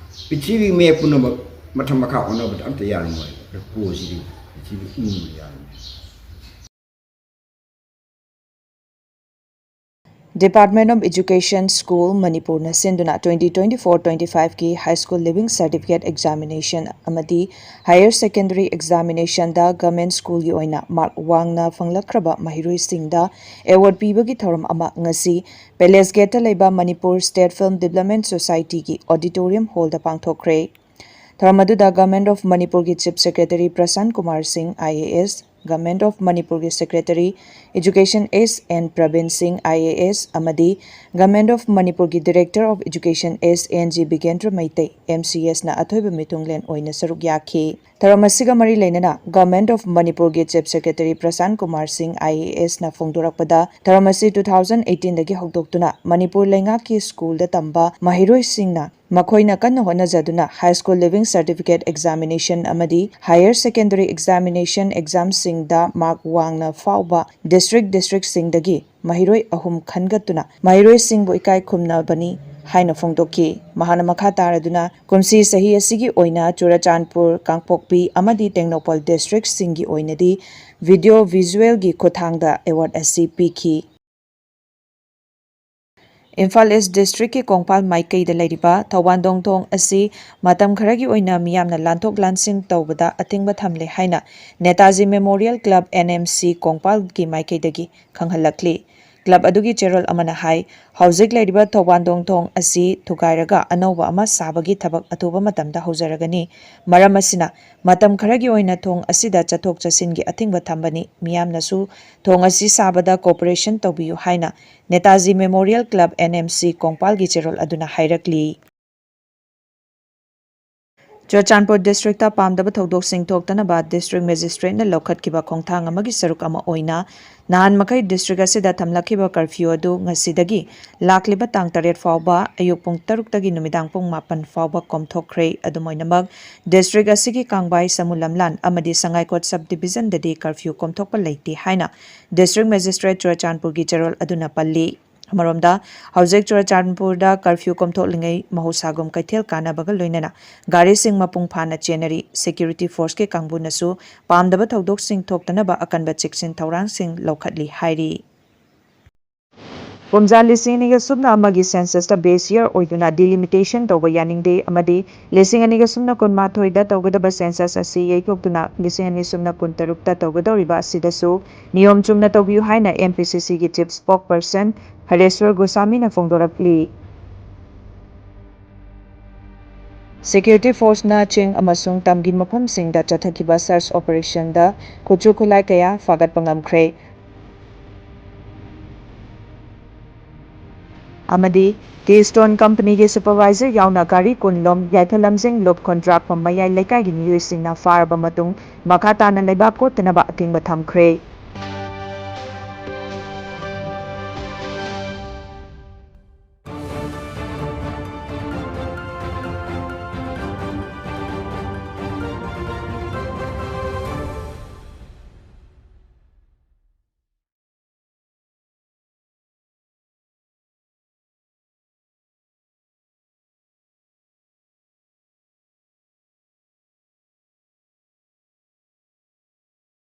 ꯄ꯭ꯔꯤꯊꯤꯕꯤ ꯃꯦꯞ ꯄꯨꯝꯅꯃꯛ ꯃꯊꯛ ꯃꯈꯥ ꯑꯣꯟꯅꯕꯗ ꯑꯝꯇ ꯌꯥꯔꯝꯃꯣꯏ꯫ ꯀꯣꯁꯤꯗꯤ ꯄ꯭ꯔꯤꯊꯤꯕꯤ ꯎꯪꯕ ꯌꯥꯔꯝꯃꯣꯏ꯫ Department of Education School ꯃꯅꯤꯄꯨꯔꯅ ꯁꯤꯟꯗꯨꯅ twenty twenty-four twenty-five ꯀꯤ High School Leaving Certificate Examination ꯑꯃꯗꯤ Higher Secondary Examination ꯗ Government School ꯒꯤ ꯑꯣꯏꯅ ꯃꯥꯔꯛ ꯋꯥꯡꯅ ꯐꯪꯂꯛꯈ꯭ꯔꯕ ꯃꯍꯩꯔꯣꯏꯁꯤꯡꯗ ꯑꯦꯋꯥꯔꯗ ꯄꯤꯕꯒꯤ ꯊꯧꯔꯝ ꯑꯃ ꯉꯁꯤ Palace Gate ꯇ ꯂꯩꯕ Manipur State Film Development Society ꯒꯤ Auditorium Hall ꯗ ꯄꯥꯡꯊꯣꯛꯈ꯭ꯔꯦ꯫ ꯊꯧꯔꯝ ꯑꯗꯨꯗ Government of ꯃꯅꯤꯄꯨꯔꯒꯤ Chief Secretary ꯄ꯭ꯔꯁꯥꯟ ꯀꯨꯃꯥꯔ ꯁꯤꯡ, I A S, Government of ꯃꯅꯤꯄꯨꯔꯒꯤ Secretary Education S N Praveen ꯁꯤꯡ, I A S, ꯑꯃꯗꯤ Government of ꯃꯅꯤꯄꯨꯔꯒꯤ Director of Education S N G ꯕꯤꯒꯦꯟꯗ꯭ꯔ Meitei, M C S ꯅ ꯑꯊꯣꯏꯕ ꯃꯤꯊꯨꯡꯂꯦꯟ ꯑꯣꯏꯅ ꯁꯔꯨꯛ ꯌꯥꯈꯤ꯫ ꯊꯧꯔꯝ ꯑꯁꯤꯒ ꯃꯔꯤ ꯂꯩꯅꯅ Government of ꯃꯅꯤꯄꯨꯔꯒꯤ Chief Secretary ꯄ꯭ꯔꯁꯥꯟ ꯀꯨꯃꯥꯔ ꯁꯤꯡ, I A S ꯅ ꯐꯣꯡꯗꯣꯔꯛꯄꯗ, ꯊꯧꯔꯝ ꯑꯁꯤ two thousand eighteen ꯗꯒꯤ ꯍꯧꯗꯣꯛꯇꯨꯅ ꯃꯅꯤꯄꯨꯔ ꯂꯩꯉꯥꯛꯀꯤ ꯁ꯭ꯀꯨꯜꯗ ꯇꯝꯕ ꯃꯍꯩꯔꯣꯏꯁꯤꯡꯅ ꯃꯈꯣꯏꯅ ꯀꯟꯅ ꯍꯣꯠꯅꯖꯗꯨꯅ High School Leaving Certificate Examination ꯑꯃꯗꯤ Higher Secondary Examination exam ꯁꯤꯡꯗ ꯃꯥꯔꯛ ꯋꯥꯡꯅ ꯐꯥꯎꯕ district district ꯁꯤꯡꯗꯒꯤ ꯃꯍꯩꯔꯣꯏ ꯑꯍꯨꯝ ꯈꯟꯒꯠꯇꯨꯅ ꯃꯍꯩꯔꯣꯏꯁꯤꯡꯕꯨ ꯏꯀꯥꯏ ꯈꯨꯝꯅꯕꯅꯤ ꯍꯥꯏꯅ ꯐꯣꯡꯗꯣꯛꯈꯤ꯫ ꯃꯍꯥꯛꯅ ꯃꯈꯥ ꯇꯥꯔꯗꯨꯅ, ꯀꯨꯝꯁꯤ ꯆꯍꯤ ꯑꯁꯤꯒꯤ ꯑꯣꯏꯅ ꯆꯨꯔꯆꯥꯟꯄꯨꯔ, ꯀꯥꯡꯄꯣꯛꯄꯤ ꯑꯃꯗꯤ ꯇꯦꯡꯅꯧꯄꯜ district ꯁꯤꯡꯒꯤ ꯑꯣꯏꯅꯗꯤ video visual ꯒꯤ ꯈꯨꯠꯊꯥꯡꯗ ꯑꯦꯋꯥꯔꯗ ꯑꯁꯤ ꯄꯤꯈꯤ꯫ ꯏꯝꯐꯥꯜ East district ꯀꯤ ꯀꯣꯡꯄꯥꯜ ꯃꯥꯏꯀꯩꯗ ꯂꯩꯔꯤꯕ ꯊꯧꯕꯥꯟꯗꯣꯡ ꯊꯣꯡ ꯑꯁꯤ ꯃꯇꯝ ꯈꯔꯒꯤ ꯑꯣꯏꯅ ꯃꯤꯌꯥꯝꯅ ꯂꯥꯟꯊꯣꯛ ꯂꯥꯟꯁꯤꯟ ꯇꯧꯕꯗ ꯑꯊꯤꯡꯕ ꯊꯝꯂꯦ ꯍꯥꯏꯅ Netaji Memorial Club, N M C, ꯀꯣꯡꯄꯥꯜꯒꯤ ꯃꯥꯏꯀꯩꯗꯒꯤ ꯈꯪꯍꯜꯂꯛꯂꯤ꯫ Club ꯑꯗꯨꯒꯤ ꯆꯦꯔꯣꯜ ꯑꯃꯅ ꯍꯥꯏ, ꯍꯧꯖꯤꯛ ꯂꯩꯔꯤꯕ ꯊꯧꯕꯥꯟꯗꯣꯡ ꯊꯣꯡ ꯑꯁꯤ ꯊꯨꯒꯥꯏꯔꯒ ꯑꯅꯧꯕ ꯑꯃ ꯁꯥꯕꯒꯤ ꯊꯕꯛ ꯑꯊꯨꯕ ꯃꯇꯝꯗ ꯍꯧꯖꯔꯒꯅꯤ꯫ ꯃꯔꯝ ꯑꯁꯤꯅ, ꯃꯇꯝ ꯈꯔꯒꯤ ꯑꯣꯏꯅ ꯊꯣꯡ ꯑꯁꯤꯗ ꯆꯠꯊꯣꯛ ꯆꯠꯁꯤꯟꯒꯤ ꯑꯊꯤꯡꯕ ꯊꯝꯕꯅꯤ꯫ ꯃꯤꯌꯥꯝꯅꯁꯨ ꯊꯣꯡ ꯑꯁꯤ ꯁꯥꯕꯗ cooperation ꯇꯧꯕꯤꯌꯨ ꯍꯥꯏꯅ Netaji Memorial Club, N M C, ꯀꯣꯡꯄꯥꯜꯒꯤ ꯆꯦꯔꯣꯜ ꯑꯗꯨꯅ ꯍꯥꯏꯔꯛꯂꯤ꯫ ꯆꯨꯔꯆꯥꯟꯄꯨꯔ ꯗꯤꯁꯇ꯭ꯔꯤꯛꯇ ꯄꯥꯝꯗꯕ ꯊꯧꯗꯣꯛꯁꯤꯡ ꯊꯣꯛꯇꯅꯕ ꯗꯤꯁꯇ꯭ꯔꯤꯛ ꯃꯦꯖꯤꯁꯇ꯭ꯔꯦꯠꯅ ꯂꯧꯈꯠꯈꯤꯕ ꯈꯣꯡꯊꯥꯡ ꯑꯃꯒꯤ ꯁꯔꯨꯛ ꯑꯃ ꯑꯣꯏꯅ ꯅꯍꯥꯟ ꯃꯈꯩ ꯗꯤꯁꯇ꯭ꯔꯤꯛ ꯑꯁꯤꯗ ꯊꯝꯂꯛꯈꯤꯕ ꯀꯔꯐ꯭ꯌꯨ ꯑꯗꯨ ꯉꯁꯤꯗꯒꯤ ꯂꯥꯛꯂꯤꯕ ꯇꯥꯡ ꯇꯔꯦꯠ ꯐꯥꯎꯕ ꯑꯌꯨꯛ ꯄꯨꯡ ꯇꯔꯨꯛꯇꯒꯤ ꯅꯨꯃꯤꯗꯥꯡ ꯄꯨꯡ ꯃꯥꯄꯟ ꯐꯥꯎꯕ ꯀꯣꯝꯊꯣꯛꯈ꯭ꯔꯦ꯫ ꯑꯗꯨꯝ ꯑꯣꯏꯅꯃꯛ, ꯗꯤꯁꯇ꯭ꯔꯤꯛ ꯑꯁꯤꯒꯤ ꯀꯥꯡꯕꯥꯏ, ꯁꯃꯨ ꯂꯝꯂꯥꯟ ꯑꯃꯗꯤ ꯁꯉꯥꯏꯀꯣꯠ ꯁꯕ ꯗꯤꯕꯤꯖꯟꯗꯗꯤ ꯀꯔꯐ꯭ꯌꯨ ꯀꯣꯝꯊꯣꯛꯄ ꯂꯩꯇꯦ ꯍꯥꯏꯅ ꯗꯤꯁꯇ꯭ꯔꯤꯛ ꯃꯦꯖꯤꯁꯇ꯭ꯔꯦꯠ ꯆꯨꯔꯆꯥꯟꯄꯨꯔꯒꯤ ꯆꯦꯔꯣꯜ ꯑꯗꯨꯅ ꯄꯜꯂꯤ꯫ ꯑꯃꯔꯣꯝꯗ, ꯍꯧꯖꯤꯛ ꯆꯨꯔꯆꯥꯟꯄꯨꯔꯗ ꯀꯔꯐ꯭ꯌꯨ ꯀꯣꯝꯊꯣꯛꯂꯤꯉꯩ ꯃꯍꯧꯁꯥꯒꯨꯝ ꯀꯩꯊꯦꯜ ꯀꯥꯟꯅꯕꯒ ꯂꯣꯏꯅꯅ ꯒꯥꯔꯤꯁꯤꯡ ꯃꯄꯨꯡ ꯐꯥꯅ ꯆꯦꯟꯅꯔꯤ꯫ ꯁꯦꯀ꯭ꯌꯨꯔꯤꯇꯤ ꯐꯣꯔꯁꯀꯤ ꯀꯥꯡꯕꯨꯅꯁꯨ ꯄꯥꯝꯗꯕ ꯊꯧꯗꯣꯛꯁꯤꯡ ꯊꯣꯛꯇꯅꯕ ꯑꯀꯟꯕ ꯆꯦꯛꯁꯤꯟ ꯊꯧꯔꯥꯡꯁꯤꯡ ꯂꯧꯈꯠꯂꯤ ꯍꯥꯏꯔꯤ꯫ ꯀꯨꯝꯖꯥ ꯂꯤꯁꯤꯡ ꯑꯅꯤꯒ ꯁꯨꯞꯅ ꯑꯃꯒꯤ ꯁꯦꯟꯁꯁꯇ ꯕꯦꯁ ꯌꯔ ꯑꯣꯏꯗꯨꯅ ꯗꯤꯂꯤꯃꯤꯇꯦꯁꯟ ꯇꯧꯕ ꯌꯥꯅꯤꯡꯗꯦ ꯑꯃꯗꯤ ꯂꯤꯁꯤꯡ ꯑꯅꯤꯒ ꯁꯨꯞꯅ ꯀꯨꯟꯃꯥꯊꯣꯏꯗ ꯇꯧꯒꯗꯕ ꯁꯦꯟꯁꯁ ꯑꯁꯤ ꯌꯩꯊꯣꯛꯇꯨꯅ ꯂꯤꯁꯤꯡ ꯑꯅꯤ ꯁꯨꯞꯅ ꯀꯨꯟꯇꯔꯨꯛꯇ ꯇꯧꯒꯗꯧꯔꯤꯕ ꯑꯁꯤꯗꯁꯨ ꯅꯤꯌꯣꯝ ꯆꯨꯝꯅ ꯇꯧꯕꯤꯌꯨ ꯍꯥꯏꯅ ꯑꯦꯝ ꯄꯤ ꯁꯤ ꯁꯤꯒꯤ ꯆꯤꯐ ꯁ꯭ꯄꯣꯛ ꯄꯔꯁꯟ ꯍꯔꯦꯁ꯭ꯋꯔ ꯒꯣꯁꯥꯃꯤꯅ ꯐꯣꯡꯗꯣꯔꯛꯂꯤ꯫ ꯁꯦꯀ꯭ꯌꯨꯔꯤꯇꯤ ꯐꯣꯔꯁꯅ ꯆꯤꯡ ꯑꯃꯁꯨꯡ ꯇꯝꯒꯤ ꯃꯐꯝꯁꯤꯡꯗ ꯆꯠꯊꯈꯤꯕ ꯁꯔꯆ ꯑꯣꯄꯔꯦꯁꯟꯗ ꯈꯨꯠꯁꯨ ꯈꯨꯠꯂꯥꯏ ꯀꯌꯥ ꯐꯥꯒꯠꯄ ꯉꯝꯈ꯭ꯔꯦ꯫ ꯑꯃꯗꯤ ꯀꯦ ꯁ꯭ꯇꯣꯟ ꯀꯝꯄꯅꯤꯒꯤ ꯁꯨꯄꯔꯚꯥꯏꯖꯔ ꯌꯥꯎꯅ ꯒꯥꯔꯤ ꯀꯨꯟ ꯂꯣꯝ ꯌꯥꯏꯐ ꯂꯝꯖꯤꯡ ꯂꯨꯞ ꯈꯣꯟꯗ꯭ꯔꯥꯛꯄꯝ ꯃꯌꯥꯏ ꯂꯩꯀꯥꯏꯒꯤ ꯃꯤꯑꯣꯏꯁꯤꯡꯅ ꯐꯥꯔꯕ ꯃꯇꯨꯡ ꯃꯈꯥ ꯇꯥꯅ ꯂꯩꯕꯥꯛ ꯀꯣꯠꯇꯅꯕ ꯑꯊꯤꯡꯕ ꯊꯝꯈ꯭ꯔꯦ꯫